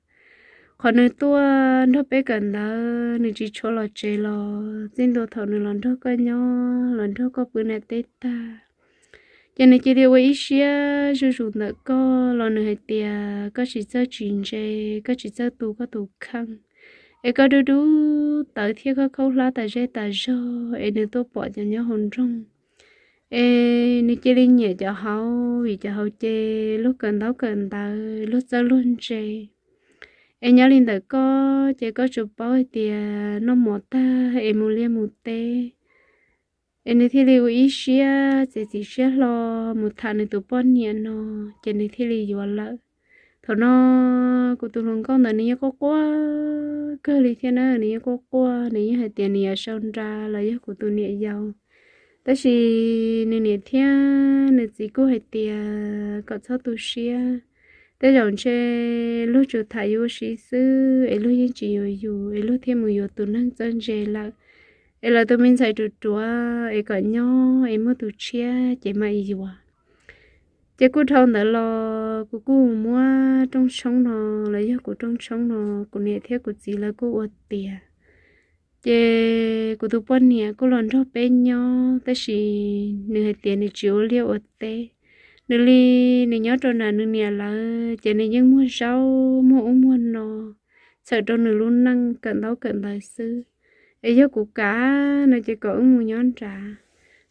Qhov nws tuaj nrog peb kawm ntawv nws tsis tshua los tsev los txij ntua thaum nws los nrog koj nyob, los nrog koj pw nram teb tag, ces nws cia li ua ib siab zuj zus ntawm koj los nws hais tias koj tsis txawj tsis ntse, koj tsis txawj tu koj tus kheej, es koj dub dub tawv thiab khaub khaub hlab tas zej tas zog, es nws tuaj pom cov nyob hauv nroog, es nws cia li nyiam cov hauv, vim cov hauv ces luag kawm ntaub kawm ntawv luag txawj luag ntse. Es nyob li ntawm koj ces koj tsuas paub hais tias noj mov tag es mus liaj mus teb. Es nws thiaj li ua ib siab txiav txim siab hlo mus tham nws tus poj niam no, ces nws thiaj li yuav lawm. Thaum no kuv tus hluas nkauj ntawd nws yeej quaj quaj kawg li thiab na, nws yeej quaj quaj, nws yeej hais tias nws yuav sau nra los yog kuv tus niam yau. Tab sis nws niam thiab nws txiv kuj hais tias kom txhob tu siab, tej zaum ntshe luag tsuas tham yus ua si xwb es luag yeej tsis yuav yus es luag thiaj mus yuav tus neeg txawj ntse lawm, es lawv tus me ntxhais ruam ruam es kom nyob es muaj tus tshiab ces mam yuav. Ces kuj dhau ntawd los kuv kuj muab rooj tshoob no, los yog kuv rooj tshoob no, kuv niam thiab kuv txiv lawv kuj ua tiav. Ces kuv tus poj niam kuj los nrog peb nyob, tab sis nws hais tias nws tsis ua liaj ua teb. Nws li nws nyob rau nram nws niam lawv ces nws yeej muag zaub muag ub muag no, txhawm rau nws lub neej kawm ntaub kawm ntawv xwb. Es yog kuv kam no ces kom wb mus nyob nrad.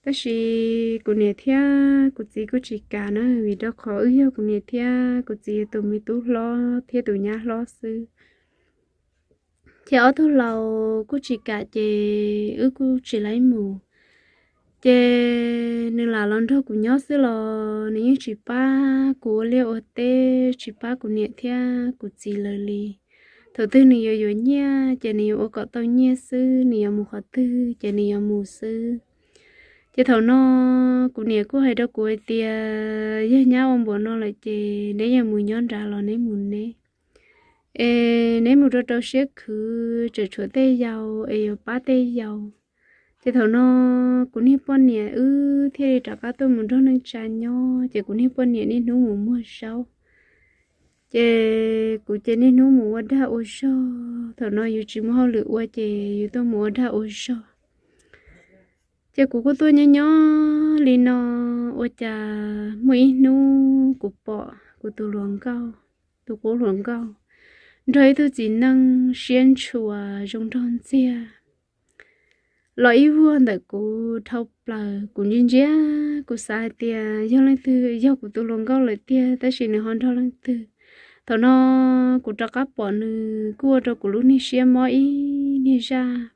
Tab sis kuv niam thiab kuv txiv kuj tsis kam na, vim rau qhov wb yog kuv niam thiab kuv txiv tus me tub hlob thiab tus nyab hlob xwb. Ces ob tug laus kuj tsis kam ces wb kuj tsis laib mus. Ces nws lam los nrog kuv nyob xwb los nws yeej tsis pab kuv ua liaj ua teb, tsis pab kuv niam thiab kuv txiv lawv li. thaum twg nws yuav yuav nyiaj ces nws yuav ua kom tau nyiaj xwb, nws yuav mus qhov twg ces nws yuav mus xwb. Ces thaum no kuv niam kuj hais rau kuv hais tias yog nyab ua npaum no lawm ces neb yuav mus nyob nrad los neb mus neb, es neb mus rau rau siab khwv, tseem tshuav tej yau es yuav pab tej yau. Ces thaum no kuv niag poj niam wb thiaj li rov qab tuaj mus nrog neej tsa nyob, ces kuv niag poj niam niaj hnub mus muag zaub, ces kuv ces niaj hnub mus ua dag ua zog. Thaum no yus tsis muaj hauj lwm ua ces yus tuaj mus ua dag ua zog. Ces kuv kuj tuaj nyob nyob li no, ua cas muaj ib hnub kuv pom kuv tus hluas nkauj, tus qub hluas nkauj, nrog ib tug txiv neej siab ntshua zoo nraug ntxiag los ib vuag ntawm kuv dhau plaws. Kuv ntsia ntsia, kuv xav hais tias yog leej twg, yog kuv tus hluas nkauj lawm tiag, tab sis nws ho nrog leej twg. Thaum no kuv rov qab pom nws kuj ua rau kuv lub niag siab mob ib niag zaj.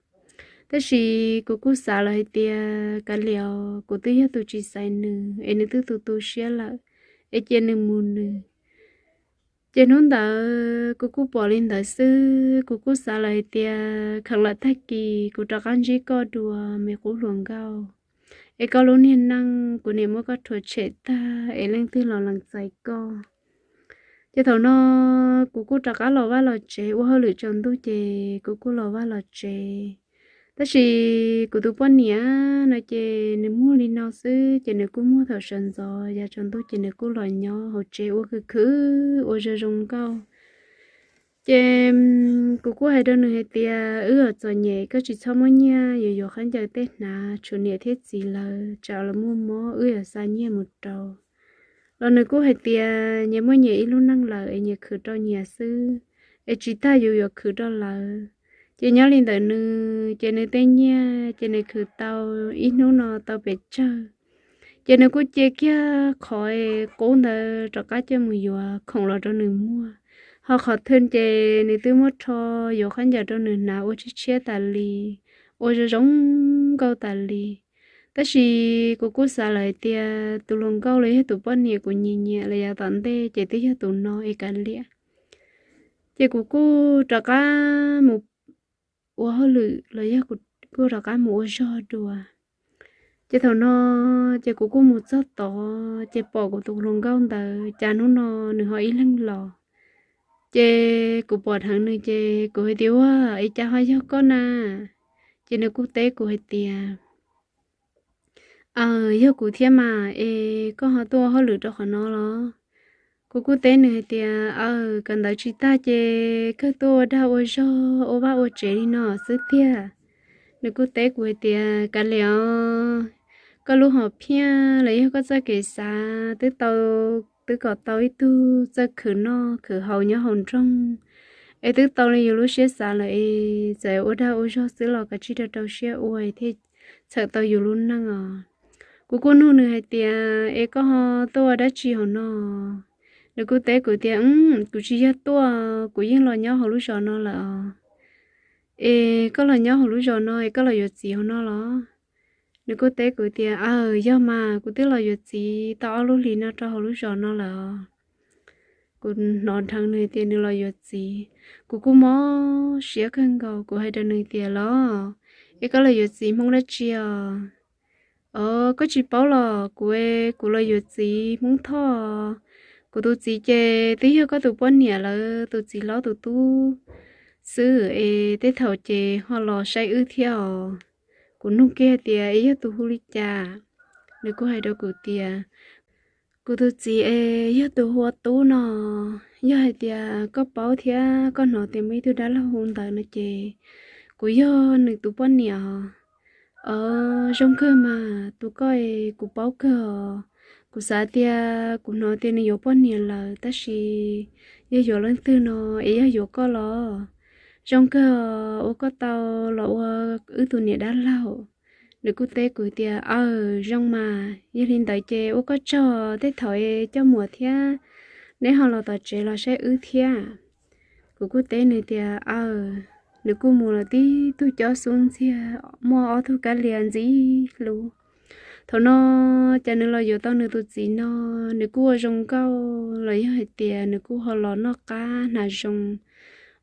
Tab sis kuv kuj xav lawm hais tias kav liam, kuv twb yog tus tsis xaiv nws es nws twb tu tu siab lawm, es cia nws mus nws. Ces hnub ntawd kuv kuj pom li ntawd xwb, kuv kuj xav lawm hais tias kheev lawm tag kis kuv rov qab ntsib koj dua me qub hluas nkauj, es koj lub niag neej kuv niam muab koj rhuav tshem tag es leej twg los lees txais koj. Ces thaum no kuv kuj rov qab los vaj los tsev, ua hauj lwm tsaus ntuj ces kuv kuj los vaj los tsev. Tab sis kuv tus poj niam no ces nws muag li no xwb, ces nws kuj muag thaum sawv ntxov, yav tsaus ntuj ces nws kuj los nyob hauv tsev ua khwv khwv ua zoo zoo nkauj. Ces kuv kuj hais rau nws hais tias wb txom nyem, koj tsis txhob muab nyiaj yuav yuav khaub ncaws tej hnav tshuav niam thiab txiv lawv, tsam lawv muaj mob wb yuav xa nyiaj mus rau. Los nws kuj hais tias nyias muaj nyias ib lub neej lawm es nyias khwv rau nyias xwb, es tsis tas yus yuav khwv rau lawv. Ces nyob li ntawm nws ces nws tej nyiaj ces nws khwv tau ib hnub no tau pes tsawg. Ces nws kuj cia kiag qhov qub ntawd rov qab coj mus yuav khoom los rau nws muag. Ho qhov thwj ces nws twb muab rho yuav khaub ncaws rau nws hnav ua tshiab tshiab tas li, ua zoo zoo nkauj tas li. Tab sis kuv kuj xav lawm hais tias tus hluas nkauj los yog tus poj niam kuv nyiam nyiam los yav tom ntej ces twb yog tus no es kav liam. Ces kuv kuj rov qab mus ua hauj lwm los yog kuv kuj rov qab mus ua zog dua. Ces thaum no ces kuv kuj mus txog tod ces pom kuv tus hluas nkauj ntawd cas hnub no nws ho ib leeg los. Ces kuv pom dheev nws ces kuv hais tias ua, es cas ho yog koj na? Ces nws kuj teb kuv hais tias aw, yog kuv thiab mas, es koj ho tuaj ua hauj lwm rau qhov no los? Kuv kuj teb nws hais tias aw, kawm ntawv tsis tag ces kawg tuaj ua dag ua zog ua vaj ua tsev li no xwb tiag. Nws kuj teb kuv hais tias kav liam os, koj lub hom phiaj los yog koj txoj kev xav twb tau, twb kom tau ib tug txawj khwv noj khwv haus nyob hauv nroog, es twb tau li yus lub siab xav lawm es txawm ua dag ua zog xwb los kav tsij rau rau siab ua thiaj txhawm tau yus lub neej os. Kuv kuj nug nws hais tias es koj ho tuaj ua dab tsi hauv no? Nws kuj teb kuv tias kuv tsis yog tuaj, kuv yeej los nyob hauv lub zos no lawm os. Es koj los nyob hauv lub zos no es koj los yuav txiv hauv no los? Nws kuj teb kuv tias aw, yog mas, kuv twb los yuav txiv tau ob lub hlis no rau hauv lub zos no lawm os. Kuv hnov dheev nws tias nws los yuav txiv, kuv kuj mob siab kawg nkaus. Kuv hais rau nws tias los, es koj los yuav txiv Hmoob dab tsi os? Os, koj tsis paub los kuv, kuv los yuav txiv Hmoob Thoj. Kuv tus txiv ces twb yog koj tus poj niam lawv tus txiv hlob tus tub xwb es tej thaum ces ho los saib wb thiab os. Kuv nug kiag tias es yog tus hu li cas? Nws kuj hais rau kuv tias kuv tus txiv es yog tus hu ua Tub no. Yog hais tias koj paub thiab koj hnov tias muaj ib tug dab laug hu ntawd no ces kuv yog nws tus poj niam. Os, zoo kawg mas, tus koj es kuv paub kawg os. Kuv xav tias kuv hnov tias nws yuav poj niam lawm, tab sis yog yuav leej twg no, es yog yuav koj los? Zoo kawg os, ua koj tau los ua wb tus niam dab laug. Nws kuj teb kuv tias aw, zoo mas, yog li ntawd ces ua koj tsaug, tej thaum es coj muam thiab neb ho los tom tsev los saib wb thiab. Kuv kuj teb nws tias aw. Nws kuj mus lawm tib tug cob xub ntxiag, muaj ob tug kab lia ntxim hlub. Thaum no cas nws los yuav tau nws tus txiv no, nws kuj ua zoo nkauj los yog hais tias nws kuj ho los noj qab hnav zoo,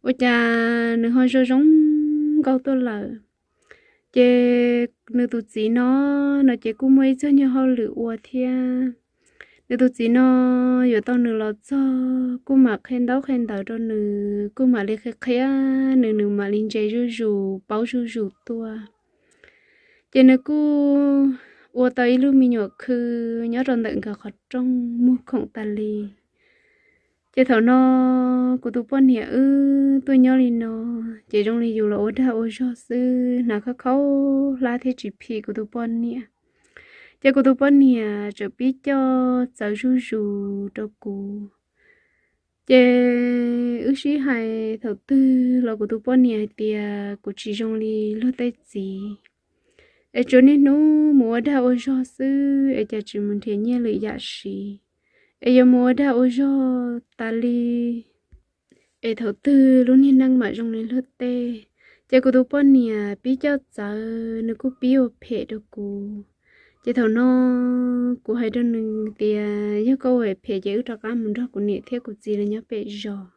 ua cas nws ho zoo zoo nkauj tuaj lawm. Ces nws tus txiv no, no ces kuj muaj ib txog nyuag hauj lwm ua thiab. Nws tus txiv no yuav tau nws los txog kuj mam qhia ntaub qhia ntawv rau nws, kuj mam li qhia qhia nws, nws mam li ntse zuj zus paub zuj zus tuaj. Ces nws kuj ua tau ib lub me nyuam khw nyob rau ntawm nkawd qhov rooj muag khoom tas li. Ces thaum no kuv tus poj niam wb tuaj nyob li no, ces zoo li yus los ua dag ua zog xwb, hnav khaub khaub hlab thiab tsis phim kuv tus poj niam. Ces kuv tus poj niam txawm pib coj txawv zuj zus rau kuv. Ces wb sib hais thaum twg los kuv tus poj niam hais tias kuv tsis zoo li luag tej txiv, es tsuas niaj hnub mus ua dag ua zog xwb es cas tsis mus nrhiav nyiaj lwm yam siv, es yuav mus ua dag ua zog tas li, es thaum twg lub niag neej mam zoo li luag tej. Ces kuv tus poj niam pib coj txawv, nws kuj pib ua phem rau kuv. Ces thaum no kuv hais rau nws tias yog koj ua phem ces wb rov qab mus nrog kuv niam thiab kuv txiv lawv nyob pem zos.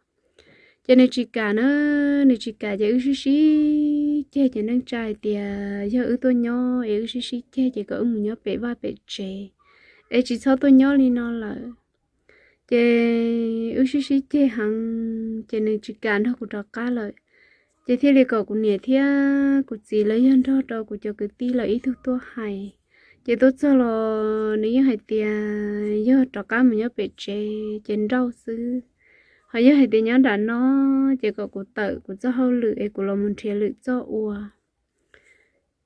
Ces nws tsis kam na, nws tsis kam ces wb sib sib ceg, ces neej tsa hais tias yog wb tuaj nyob es wb sib sib ceg ces kom wb mus nyob pem vaj pem tsev, es tsis txhob tuaj nyob li no lawm. Ces wb sib sib ceg heev ces nws tsis kam nrog kuv rov qab lawm. Ces thiaj li kom kuv niam thiab kuv txiv lawv yog nrog rau kuv cov kwv tij lawv ib tug tuaj hais. Ces tuaj txog los nws yeej hais tias yog rov qab mus nyob pem tsev ces nrauj xwb, ho yog hais tias nyob nram no ces kom kuv tawm kuv txoj hauj lwm es kuv los mus nrhiav lwm txoj ua.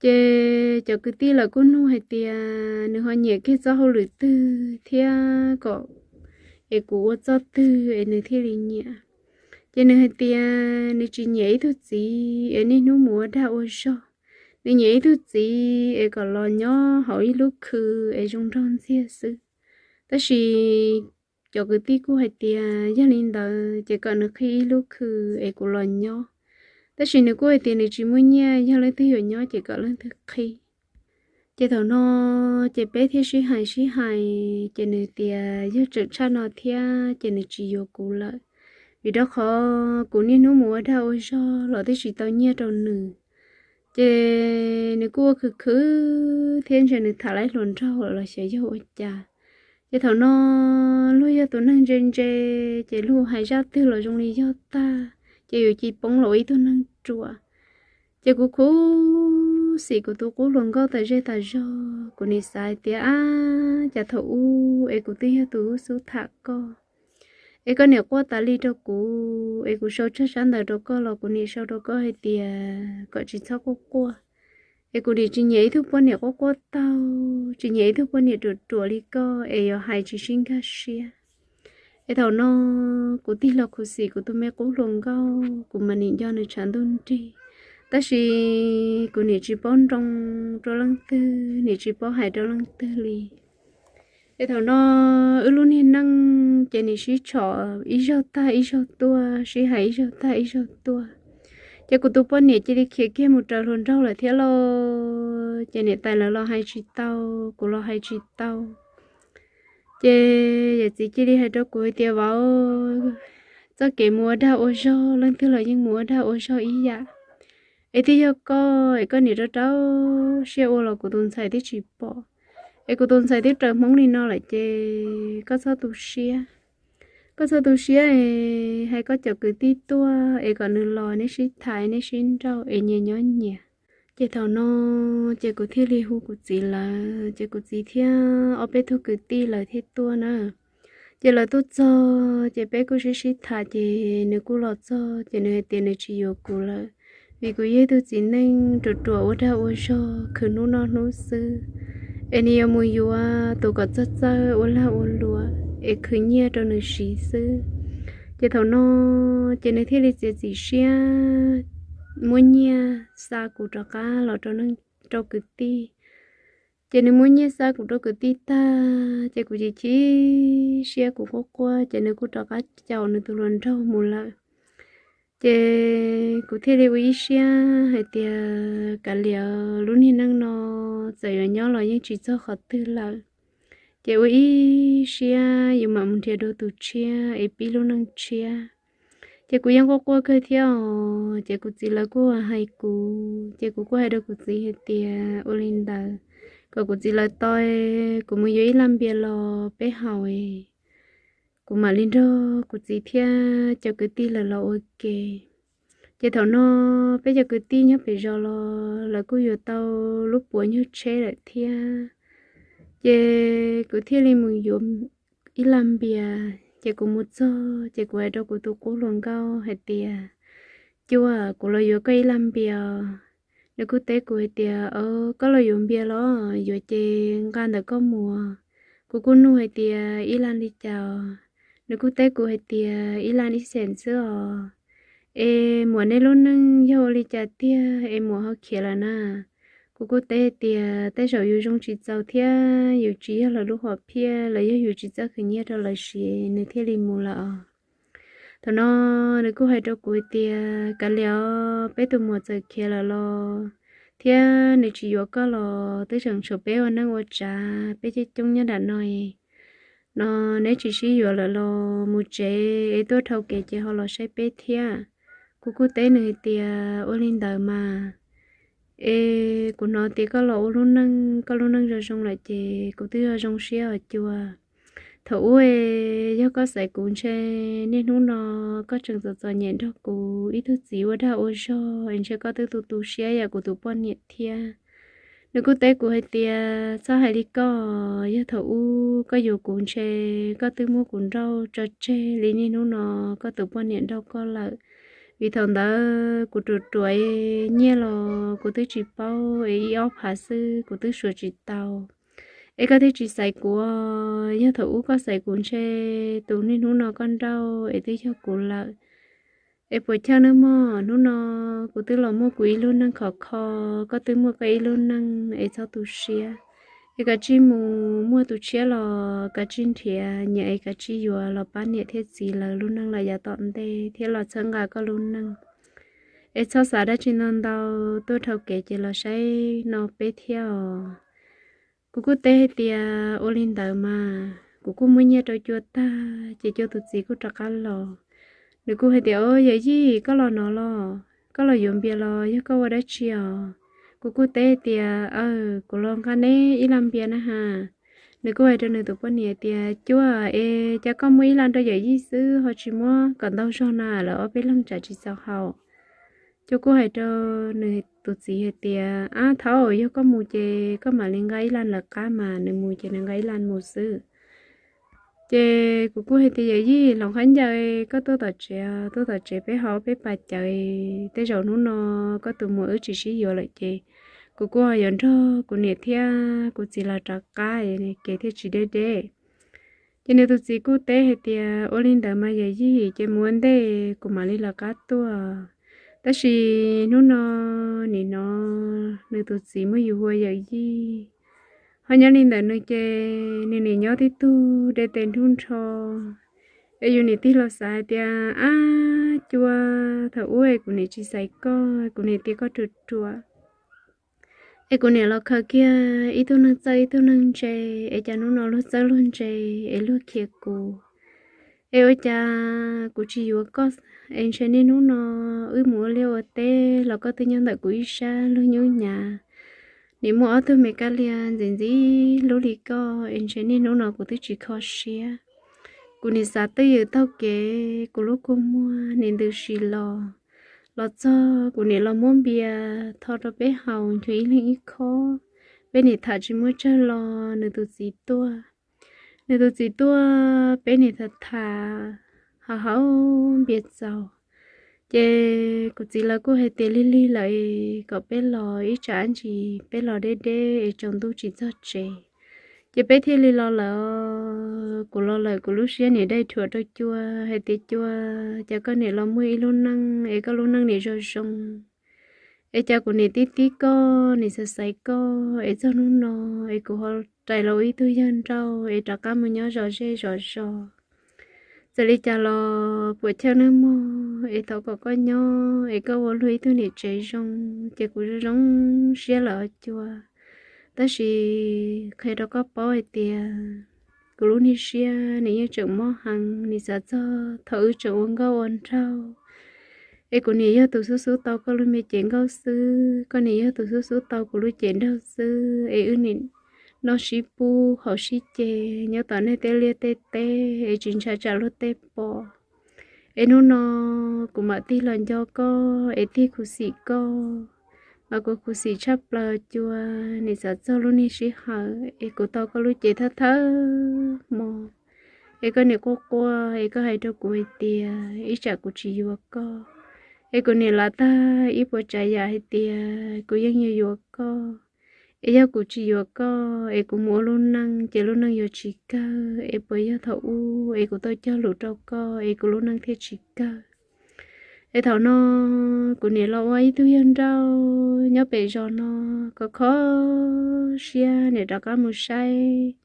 Ces cov kwv tij lawv kuj nug hais tias nws ho nyiam kiag txoj hauj lwm twg thiab kom es kuv ua txoj twg es nws thiaj li nyiam. Ces nws hais tias nws tsis nyiam ib tug txiv es niaj hnub mus ua dag ua zog, nws nyiam ib tug txiv es kom los nyob hauv ib lub khw es zoo nraug ntxiag xwb. Tab sis cov kwv tij kuj hais tias yog li ntawd ces kom nws qhib ib lub khw es kuv los nyob. Tab sis nws kuj hais tias nws tsis muaj nyiaj, yog leej twg yuav nyob ces kom leej twg qhib. Ces thaum no ces peb thiaj sib hais sib hais ces nws tias yog tseem tshaj no thiab ces nws tsis yuav kuv lawm, vim rau qhov kuv niaj hnub mus ua dag ua zog los twb tsis tau nyiaj rau nws. Ces nws kuj ua khwv khwv thiab ntshai nws tham lawv hluas nraug los xyov yog ua cas. Ces thaum no luag yog tus neeg ntse ntse, ces luag hais zaj twg los zoo li yog tag, ces yuav cia poob los ua ib tug neeg ruam. Ces kuv khuv xim kuv tus qub hluas nkauj tas zej tas zog, kuv nim xav hais tias ab, cas thaum ub es kuv twb yog tus ub xub tham koj, es koj niam quaj tas li rau kuv, es kuv sau tsag sab ntawv rau koj los kuv nim sau rau koj hais tias kom tsis txhob quaj quaj. Es kuv nim tsis nyiam ib tug poj niam quaj quaj taug, tsis nyiam ib tug poj niam ruam ruam li koj es yuav hais tsis sib nkag siab. Es thaum no kuv tig los khuv xim kuv tus me qub hluas nkauj, kuv mam nim nco nws tshav ntuj nrig. Tab sis kuv nim tsis paub nroo rau leej twg, nim tsis paub hais rau leej twg li. Es thaum no wb lub niag neej ces nim sib tshom ib zaug tag ib zaug tuaj, sib hais ib zaug tag ib zaug tuaj. Ces kuv tus poj niam cia li khiav kiag mus raws hluas nraug lawm thiab lauj. Ces niam tais lawv los hais tsis tau, kuv los hais tsis tau. Ces yawm txiv cia li hais rau kuv hais tias vauv, txoj kev mus ua dag ua zog leej twg los yeej mus ua dag ua zog ib yam. Es twb yog koj es koj niam rau rau siab ua los kuv tus ntxhais twb tsis pom. Es kuv tus ntxhais twb raws hmoob li no lawm ces koj txhob tu siab. Koj txhob tu siab es hais koj cov kwv tij tuaj es kom nws los neb sib tham neb sib nrauj es nyias nyob nyias. Ces thaum no ces kuv thiaj li hu kuv txiv lawv, ces kuv txiv thiab ob peb tug kwv tij lawv thiaj tuaj na. Ces lawv tuaj txog ces peb kuj sib sib tham ces nws kuj los txog ces nws hais tias nws tsis yuav kuv lawm, vim kuv yog ib tug txiv neej ruam ruam ua dag ua zog khwv hnub noj hnub xwb, es nws yuav mus yuav tus kom txawj txawj ua lag ua luam es khwv nyiaj rau nws siv xwb. Ces thaum no ces nws thiaj li txiav txim siab muab nyiaj xa kuv rov qab los rau kwv tij. Ces nws muab nyiaj xa kuv rau kwv tij tag ces kuv chim chim siab kuv quaj quaj ces nws kuj rov qab caum nws tus hluas nraug mus lawm. Ces kuv thiaj li ua ib siab hais tias kav liam, lub niag neej no txawm yuav nyob los yeej tsis txog qhov twg lawm. Ces ua ib siab yus mam mus nrhiav dua tus tshiab es pib lub neej tshiab. Ces kuv yeej quaj quaj kawg thiab os. Ces kuv txiv lawv kuj hais kuv, ces kuv kuj hais rau kuv txiv hais tias ua li ntawd, kom kuv txiv lawv tau, kuv mus yuav ib laj npias los peb haus, kuv mam li nrog kuv txiv thiab cov kwv tij lawv los ua ke. Ces thaum no peb cov kwv tij nyob pem zos los lawv kuj yuav tau lub puav nyuag tsheb lawm thiab. Ces kuv thiaj li mus yuav ib laj npias. Ces kuv mus txog ces kuv hais rau kuv tus qub hluas nkauj hais tias, Cuaj, kuv los yuav koj ib laj npias. Nws kuj teb kuv hais tias, Koj los yuav npias los? Yuav ces nqa ntawm koj mus. Kuv kuj nug hais tias, Ib laj li cas? Nws kuj teb kuv hais tias, Ib laj ib xees xwb os. Es muam, nej lub neej yog ua li cas tiag es muam ho khiav lawm na? Kuv kuj teb hais tias, Tej zaum yus zoo tsis txaus thiab yus tsis yog lawv lub hom phiaj los yog yus tsis txawj khwv nyiaj rau lawv siv nws thiaj li mus lawm os. Thaum no nws kuj hais rau kuv hais tias, Kav liam os, peb tus muam txawm khiav lawm los thiab nws tsis yuav koj los twb tseem tshuav peb ua neej ua tsav, peb coob coob nyob nram no no, neb tsis sib yuav lawm los mus tsev es tuaj dhau kev ces ho los saib peb thiab. Kuv kuj teb nws hais tias, Ua li ntawd mas, es kuv hnov tias koj los ua lub neej, koj lub neej zoo zoo lawm ces kuv twb yog zoo siab os Cuaj. Thaum ub es yog koj xaiv kuv ntshe niaj hnub no koj tseem txom txom nyem nrog kuv ib tug txiv ua dag ua zog es ntshe koj twb tu tu siab yam kuv tus poj niam thiab. Nws kuj teb kuv hais tias, Txhob hais li koj, yog thaum ub koj yuav kuv ntshe koj twb muab kuv nrauj tso tseg li niaj hnub no koj tus poj niam nrauj koj lawm. Vim thaum ntawd kuv ruam ruam nyiaj los kuv twb tsis paub es ib ob phav xwb kuv twb suav tsis tau. Es koj twb tsis xaiv kuv, yog thaum ub koj xaiv kuv ntshe tus niaj hnub no koj nrauj es twb yog kuv lawm. Es puas chawj nawb mog, hnub no kuv twb los muaj kuv ib lub neej khov kho, koj twb muaj koj ib lub neej es txhob tu siab. Es kav tsij mus muaj tus tshiab los kav tsij nrhiav nyiam es kav tsij yuav los pab niam thiab txiv lawv lub neej lawm yav tom ntej thiab los txhawb nqa koj lub neej. Es txhob xav dab tsi ntau ntau, tuaj dhau kev ces los saib no peb thiab os. Kuv kuj teb hais tias, Ua li ntawd mas. Kuv kuj muab nyiaj rau Cuaj tag ces Cuaj tus txiv kuj rov qab los. Nws kuj hais tias, Yawm yij, koj los no los? Koj los yuav npias los yog koj ua dab tsi os? Kuv kuj teb hais tias, Aw, kuv los nqa neb ib laj npias na has. Nws kuj hais rau nws tus poj niam tias, Cuaj, es cas koj muab ib laj nrog yawm yij xwb ho tsis muab kom ntau zog na, lawv ob peb leeg tsam tsis txaus haus. Cuaj kuj hais rau nws tus txiv hais tias, Ab, thaum yog koj mus ces koj mam li nqa ib laj lawv qab mas, nws mus ces nws nqa ib laj mus xwb. Ces kuv kuj hais tias, Yawm yij, hloov khaub ncaws koj tuaj tom tsev, tuaj tom tsev peb haus peb pas cawv, tej zaum hnub no koj tus muam wb tsis sib yuav lawm ces kuv kuj ho yuav nrog kuv niam thiab kuv txiv los rov qab, kev thiaj tsis deb deb. Ces nws tus txiv kuj teb hais tias, Ua li ntawd mas yawm yij, ces mus ua ntej kuv mam li lawv qab tuaj. Tab sis hnub no nim no nws tus txiv muab yus hu ua yawm yij, ho nyob li ntawm nws ces nws nim nyob tib tug de tes nrub nrho. Es yus nim tig los xav hais tias, Ab, Cuaj, thaum ub es kuv nim tsis xaiv koj, kuv nim tias koj ruam ruam, es kuv nim los khaws kiag ib tug neeg txawj ib tug neeg ntse, es cas hnub no luag txawj luag ntse es luag khiav kuv. Es ua cas kuv tsis yuav koj, es ntshe niaj hnub no wb mus ua liaj ua teb los koj twb nyob ntawm kuv ib sab luag nyub nyav. Nim muaj ob tug me kab lia ntxim ntxim hlub li koj, es ntshe niaj hnub no kuv twb tsis kho siab. Kuv nim xav twj ywm taug kev, kuv lub kua muag nim ntws si los. Los txog kuv nim los muab npias tho rau peb haus nchuav ib leeg ib khob. Peb nim tham tsis muaj tsawg los nws tus txiv tuaj. Nws tus txiv tuaj, peb nim tham tham, haus haus npias txaus. Ces kuv txiv lawv kuj hais tias, Lig lig lawm, kom peb los ib tsam ntsis, peb los deb deb es tsaus ntuj tsis txog tsev. Ces peb thiaj li los lawm. Kuv los lawm kuv lub siab nim dai rhuam rau Cuaj hais tias, Cuaj, cas koj nim los muaj ib lub neej es koj lub neej nim zoo zoo, es cas kuv nim tib tib koj, nim xaiv xaiv koj, es txog hnub no es kuv ho rais los ua ib tug yawg nrauj es rov qab mus nyob zov zej zov zos. Txawm li cas los puam chawj nawb mog, es thov kom koj nyob es koj ua luag ib tug niam tsev zoo, ces kuv zoo zoo siab lawm os Cuaj. Tab sis qhia rau koj paub hais tias kuv lub niag siab nws yeej tseem mob heev, nws xav txog thaum wb tseem ua nkauj ua nraug. Es kuv niam yog tus xub xub tau koj lub me cev nkauj xwb, koj niam yog tus xub xub tau kuv lub cev nraug xwb, es wb niam noj sib pub haus sib ce nyob tom nej tej liaj tej teb es tsis ntshaw tsam luag tej pom. Es hnub no kuv mam tig los nco koj es tig khuv xim koj, mas kuv khuv xim tshaj plaws cua. Nim xav txog lub niag sij hawm es kuv tau koj lub cev thawj thawj hmo, es koj nim quaj quaj es koj hais rau kuv hais tias ib tsam kuv tsis yuav koj, es kuv nim lav tag ib puas tsav yam hais tias kuv yeej yuav yuav koj. Es yog kuv tsis yuav koj es kuv mus ua lub neej ces lub neej yuav tsis kawg, es puas yog thaum ub es kuv tau cog lus rau koj es kuv lub neej thiaj tsis kawg? Es thaum no kuv nim los ua ib tug yawg nrauj nyob pem zos no, kho kho siab nim rov qab mus saib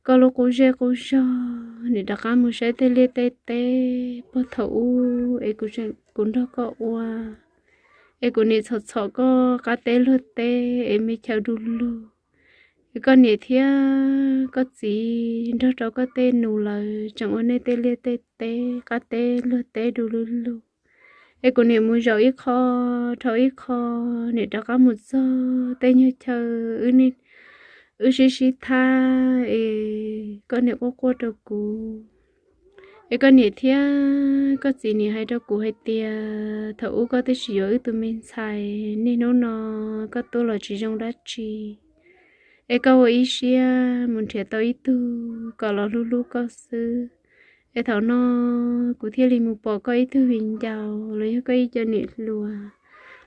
koj lub qub zej qub zog, nim rov qab mus saib tej liaj tej teb puag thaum ub es kuv nrog koj ua, es kuv nim txhom txhom koj qab teb luag teb es me chaw du lug. Es koj niam thiab koj txiv nrog rau koj tej nus lawv tseem ua nej tej liaj tej teb qab teb luag teb du lug lug. Es kuv nim mus zaum ib qho dhau ib qho, nim rov qab mus txog tej nyuag chaw wb sib sib thab es koj nim quaj quaj rau kuv. Es koj niam thiab koj txiv nim hais rau kuv hais tias thaum ub koj twb tsis yuav wb tus me ntxhais, niaj hnub no koj tuaj los tsis zoo dab tsi, es koj ua ib siab mus nrhiav tau ib tug kom los hlub hlub koj xwb. Es thaum no kuv thiaj li mus pom koj ib tug viv ncaus los yog koj ib co niam hluas,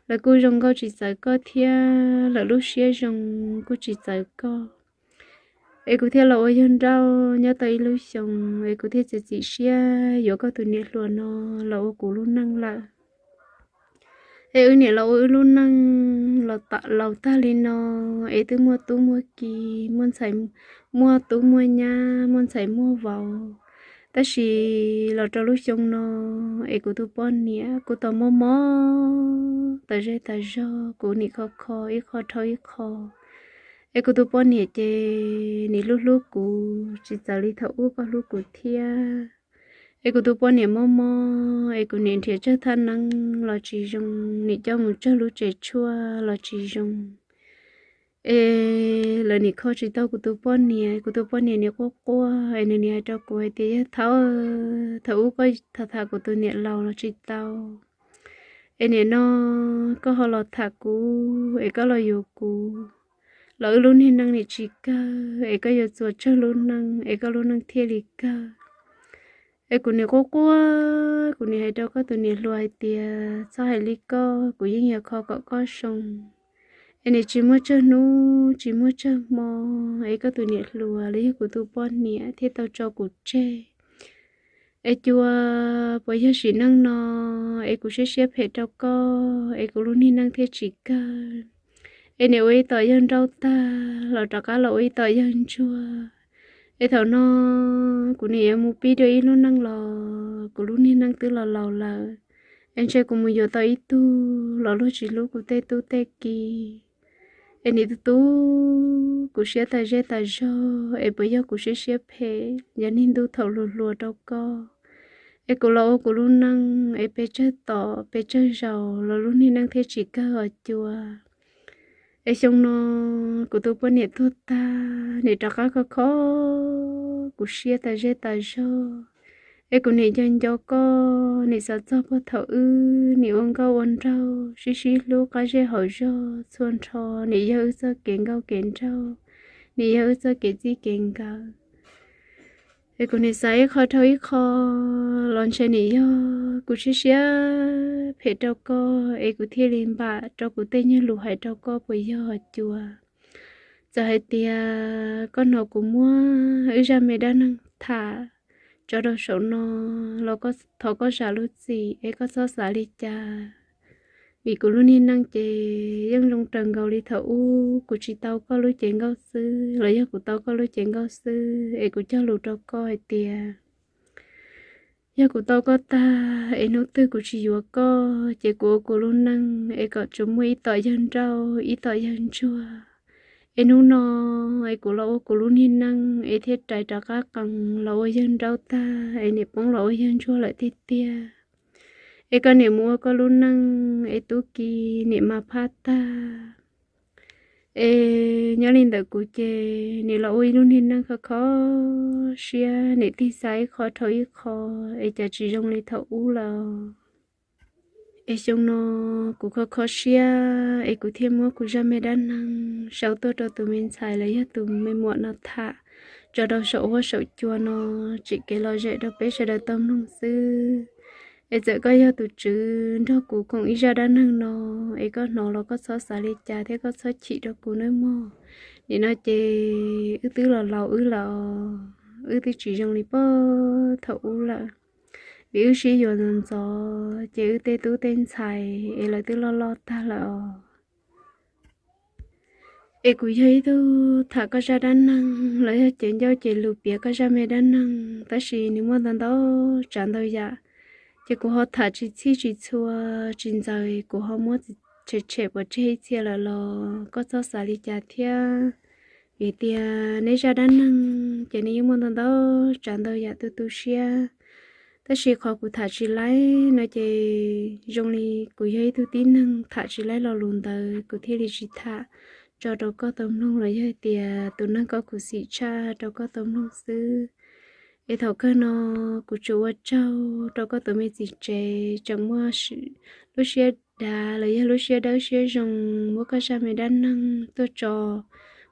lawv kuj zoo nkauj tsis txawv koj thiab lawv lub siab zoo kuj tsis txawv koj. Es kuv thiaj los ua yawg nrauj nyob tau ib lub xyoos es kuv thiaj txiav txim siab yuav koj tus niam hluas no los ua kuv lub neej lawm. Es wb niam los ua wb lub neej laus tag li no, es twb muaj tub muaj ki, muaj ntxhais, muaj tub muaj nyab, muaj ntxhais muaj vauv. Tab sis los rau lub xyoo no es kuv tus poj niam kuj tau mob mob tas zej tas zog, kuv nim kho kho ib qho dhau ib qho. Es kuv tus poj niam ces nim hlub hlub kuv tsis txawv li thaum ub koj hlub kuv thiab. Es kuv tus poj niam mob mob es kuv nim nrhiav tsawg thaj neeb los tsis zoo, nim coj mus tsawg lub tsev tshuaj los tsis zoo. Es lawv nim kho tsis tau kuv tus poj niam, kuv tus poj niam nim quaj quaj es nws nim hais rau kuv hais tias yawg thaum, thaum ub koj tham tham kuv tus niam laus los tsis tau, es nim no koj ho los tham kuv es koj los yuav kuv, los wb lub niag neej nim tsis kawg es koj yuav txuas tsawg lub neej es koj lub neej thiaj li kawg. Es kuv nim quaj quaj, kuv nim hais rau koj tus niam hluas hais tias txhob hais li koj, kuv yeej yuav kho kom koj zoo. Es nim tsis muaj tsawg hnub tsis muaj tsawg hmo es koj tus niam hluas los yog kuv tus poj niam thiaj tau tso kuv tseg. Es cua, puas yog sim neej no es kuv siab siab phem rau koj es kuv lub niag neej thiaj tsis kawg? Es nim ua ib tom yawg nrauj tag los rov qab los ua ib tom yawg ntsuag. Es thaum no kuv nim yuav mus pib dua ib lub neej los kuv lub niag neej twb los laus lawm. Es ntshe kuv mus yuav tau ib tug los luag tsis hlub kuv tej tub tej ki. Es nim tu tu kuv siab tas zej tas zog, es puas yog kuv siab siab phem yog niag ntuj thaum hluas hluas rau koj? Es kuv los ua kuv lub neej es pes tsawg tom pes tsawg zaus los lub niag neej thiaj tsis kawg os cua. Es xyoo no kuv tus poj niam tuag tag, nim rov qab kho kho kuv siab tas zej tas zog. Es kuv nim nco nco koj, nim xav txog puag thaum wb nim ua nkauj ua nraug sib sib hlub qab zej hauv zog txhua nrho, nim yog wb txoj kev nkauj kev nraug, nim yog wb txoj kev txij kev nkawm. Es kuv nim xav ib qho dhau ib qho los ntshe nim yog kuv siab siab phem rau koj es kuv thiaj li npam rau kuv tej nyuag lus hais rau koj puas yog os cua? Txawm hais tias koj hnov kuv muab wb zaj me dab neeg tham tso rau saum no los thov koj zam lub txim es koj txhob xav li cas. Vim kuv lub niag neej ces yeej zoo raws nkaus li thaum ub, kuv tsis tau koj lub cev nkauj xwb los yog kuv tau koj lub cev nkauj xwb es kuv cog lus rau koj hais tias yog kuv tau koj tag es hnub twg kuv tsis yuav koj ces kuv ua kuv lub neej es kom tsuas muaj ib tom yawg nrauj ib tom yawg ntsuag. Es hnub no es kuv los ua kuv lub niag neej es thiaj rais rov qab qees los ua yawg nraub tag es niam poob los ua yawg ntsuag lawm tiag tiag. Es koj niam mus ua koj lub neej es tub ki niam mas phaj tag. Es nyob li ntawm kuv ces nim los ua ib lub niag neej kho kho siab, niam tig xa ib qho dhau ib qho, es cas tsis zoo li thaum ub lawm. Es xyoo no kuv kho kho siab es kuv thiaj muab kuv zaj me dab neeg sau tuaj rau tus me ntxhais los yog tus me muam no tham tso rau saum huab saum cua no, tsim kev lom zem rau peb sawv daws tau mloog xwb. Es txawm koj yog tus tswv nrog kuv koom ib zaj dab neeg no, es koj hnov los koj txhob xav li cas thiab koj txhob chim rau kuv nawb mog. Nim no ces wb twb los laus wb lawm, wb twb tsis zoo li puag thaum ub lawm. Vim wb sib yuav ntxov ntxov ces wb tej tub tej ntxhais es lawv twb loj loj tag lawm os. Es kuv yog ib tug tham koj zaj dab neeg los yog cev ncauj cev lus piav koj zaj me dab neeg, tab sis nws muaj ntau ntau tsav ntau yam, ces kuv ho tham tsis txhij tsis txhua tsis ntxaws, kuv ho muab tshem tshem pov tseg ib txhia lawm los koj txhob xav li cas thiab. Vim tias neb zaj dab neeg ces nws yeej muaj ntau ntau tsav ntau yam tu tu siab. Tab sis qhov kuv tham tsis laib no ces zoo li kuv yog ib tug tib neeg tham tsis laib lo lus ntawd kuv thiaj li tsis tham tso rau koj tau mloog los yog hais tias tus neeg koj khuv xim tshaj rau koj tau mloog xwb. Es thaum kawg no kuv tsuas ua tsaug rau koj tus me txiv tsev tseem muaj lub siab dav los yog lub siab dawb siab zoo muab koj zaj me dab neeg tuaj tso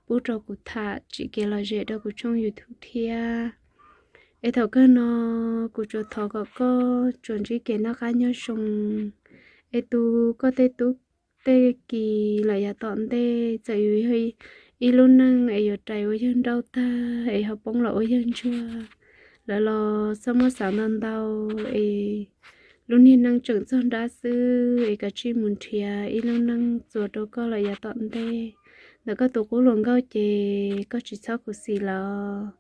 pub rau kuv tham tsim kev lom zem rau kuv tshooj YouTube thiab. Es thaum kawg no kuv tsuas thov kom koj tsuas ntsib kev noj qab nyob zoo, es tu koj tej tub tej ki lawm yav tom ntej, txawm yus yog ib lub neej es yuav rais ua yawg nrauj tag es ho poob los ua yawg ntsuag lawm los txhob muab xav ntau ntau, es lub niag neej tseem txog nrab xwb es kav tsij mus nrhiav ib lub neej txuas rau koj lawm yav tom ntej. Ntawm koj tus qub hluas nkauj ces koj tsis txhob khuv xim lawm.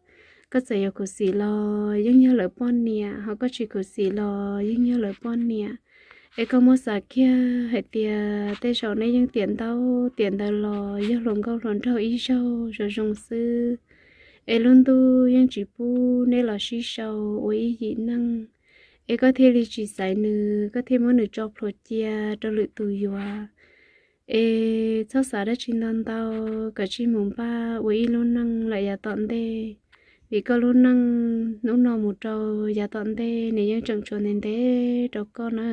Koj txawm yuav khuv xim los yeej yog lawv poj niam, ho koj tsis khuv xim los yeej yog lawv poj niam. Es koj muab xav kiag hais tias tej zaum neb yeej tiam ntaub tiam ntawv los yog hluas nkauj hluas nraug ib zaug zoo zoo xwb, es lub ntuj yeej tsis pub neb los sib sau ua ib yim neej, es koj thiaj li tsis xaiv nws, koj thiaj muab nws tso plhuav cia rau lwm tus yuav. Es txhob xav dab tsi ntau ntau, kav tsij mus npaj ua ib lub neej lawm yav tom ntej, vim koj lub neej hnub no mus rau yav tom ntej nws yeej tseem tshuav ntev ntev rau koj na.